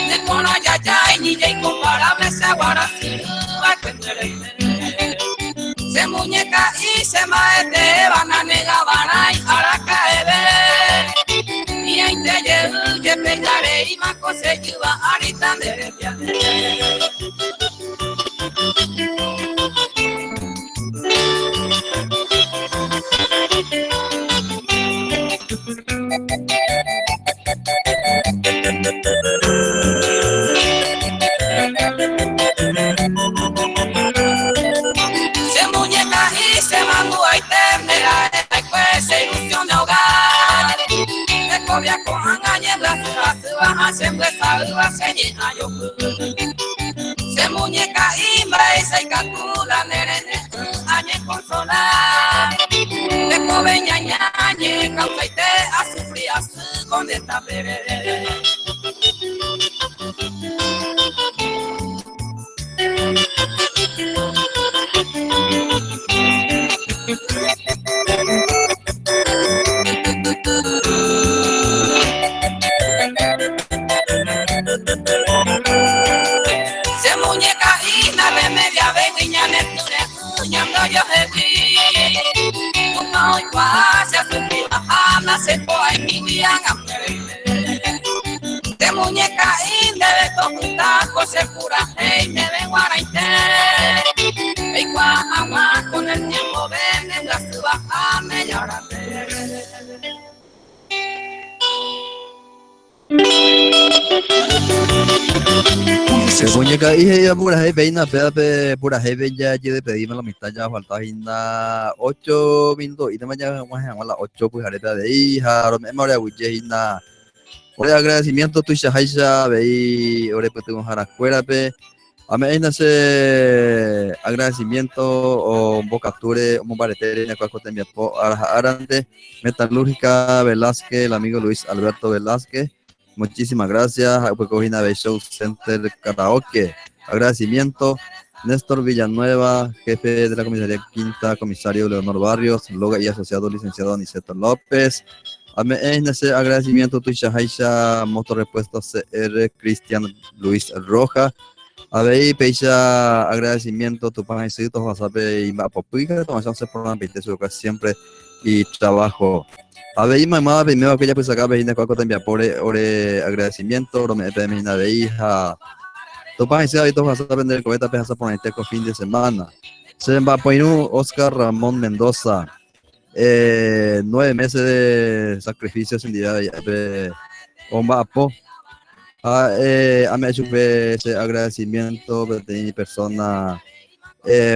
S1: De cona ya ya y ni ya incomparable se aguara sin Se muñeca y
S7: che mba'etéva nanegavarãi araka'eve. Hi'ãite jey jepe jareíma ko che jyva árita nde rembiapo. Che muñeca y che mandu'aite nde ra'e va'ekue che ilusión de hogar. Rekovia ko'ág̃a ñembyasy hasýva ha che mbyesaýva che ñe'ã jopy. Che muñeca y mba'éicha ikatu la ne rene'ỹ añeconsola. Tekove ñaña ñe'ẽkausaite asufri asy ko nde tapére. Che muñeca y na remediavégui ñane tyre'ỹ ñande ojohegui. Tupã oikuaa che asufrivaha ndachepo'aimígui ág̃a upépe. Che muñeca y ndéve topyta ko che purahéi ndéve g̃uarãite. Eikuaa hag̃ua con el tiempo nembyasývaha nde járape.
S3: Che muñeca'i he'íva purahéi péina pévape purahéipe jajedepedíma la mitã jafalta hína ocho minuto'ítema jag̃uahẽ hag̃ua la ocho pyharépe avei ha rome'ẽma ore aguyje hína ore agradecimiento tuichaháicha avei ore pytyvõharakuérape. Ame'ẽ hína che agradecimiento ombokatúre omombaretére ñakua ko tembiapo ára ha árante. Metalúrgica Velázquez, el amigo Luis Alberto Velázquez. Muchísimas gracias. Ha upéko hína avei Show Center Karaoke. Agradecimiento. Néstor Villanueva, jefe de la Comisaría Quinta, comisario Leonor Barrios, Loga y asociado licenciado Aniceto López. Ame'ẽ hína che agradecimiento tuichaháicha Motorrepuesto CR Cristian Luis Roja. Avei péicha agradecimiento Tupã Isy tohovasápe imba'apopy ikatu hag̃uáicha osẽ porãmbaite chupekuéra siempre itrabajo. Avei maymáva peime va'ekue japysakápe hína ko'ã ko tembiapóre ore agradecimiento rome'ẽ peẽme hína avei ha Tupã Isy avei tohovasa pende rekove tapehasa porãite ko fin de semana. Che mba'apoirũ Oscar Ramón Mendoza. Nueve meses de sacrificio chendive avei ápe omba'apo. Ha ame'ẽ chupe che agradecimiento peteĩ persona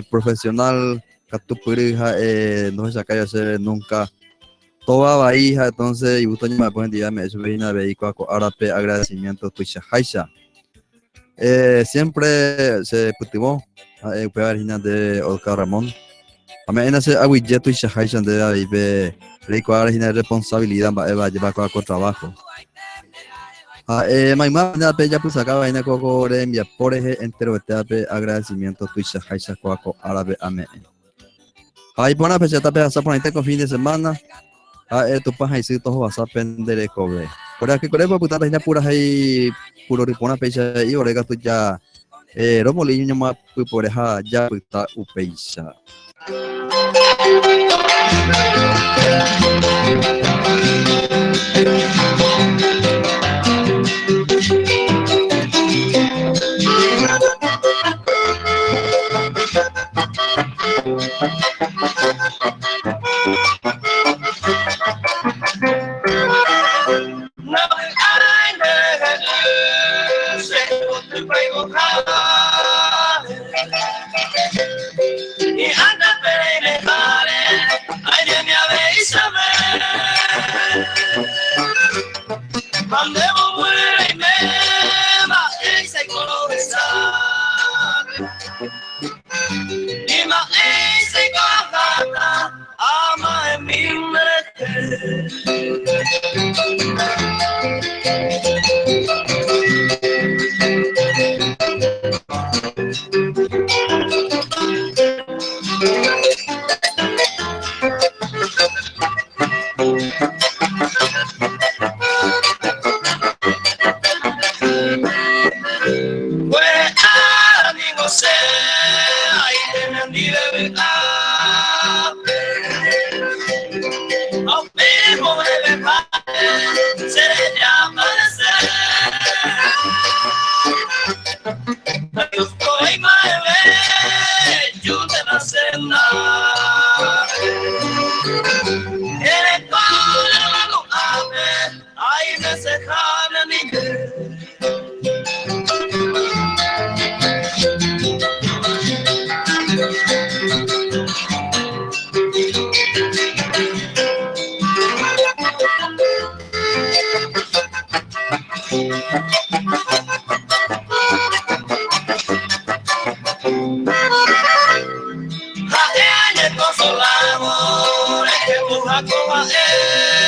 S3: profesional katupyry ha'e ndohechakáiva chéve nunca tova vai ha entonces igusto ñamba'apo hendive ame'ẽ chupe hína avei kua ko árape agradecimiento tuichaháicha. Siempre che pytyvõ ha'e upévare hína nde Oscar Ramón. Ame'ẽna che aguyje tuichaháicha ndéve avei pe reikuaáre hína responsabilidad mba'éva ajépa kua ko trabajo. Ha'e mayma pe japysakáva hína ko ko rembiapo rehe enterovetévape agradecimiento tuichaháicha kua ko árape ame'ẽ. Ha iporã pechata pehasa porãite ko fin de semana. Ha'e Tupã ha isy tohovasa pende rekove. Ore akykuéra opytáta hína purahéi purory porã péicha he'i ore katu ja romolíño ñomoapypore ha japyta upéicha.
S1: Ha'e añeconsolavo rejepuha ko mba'e.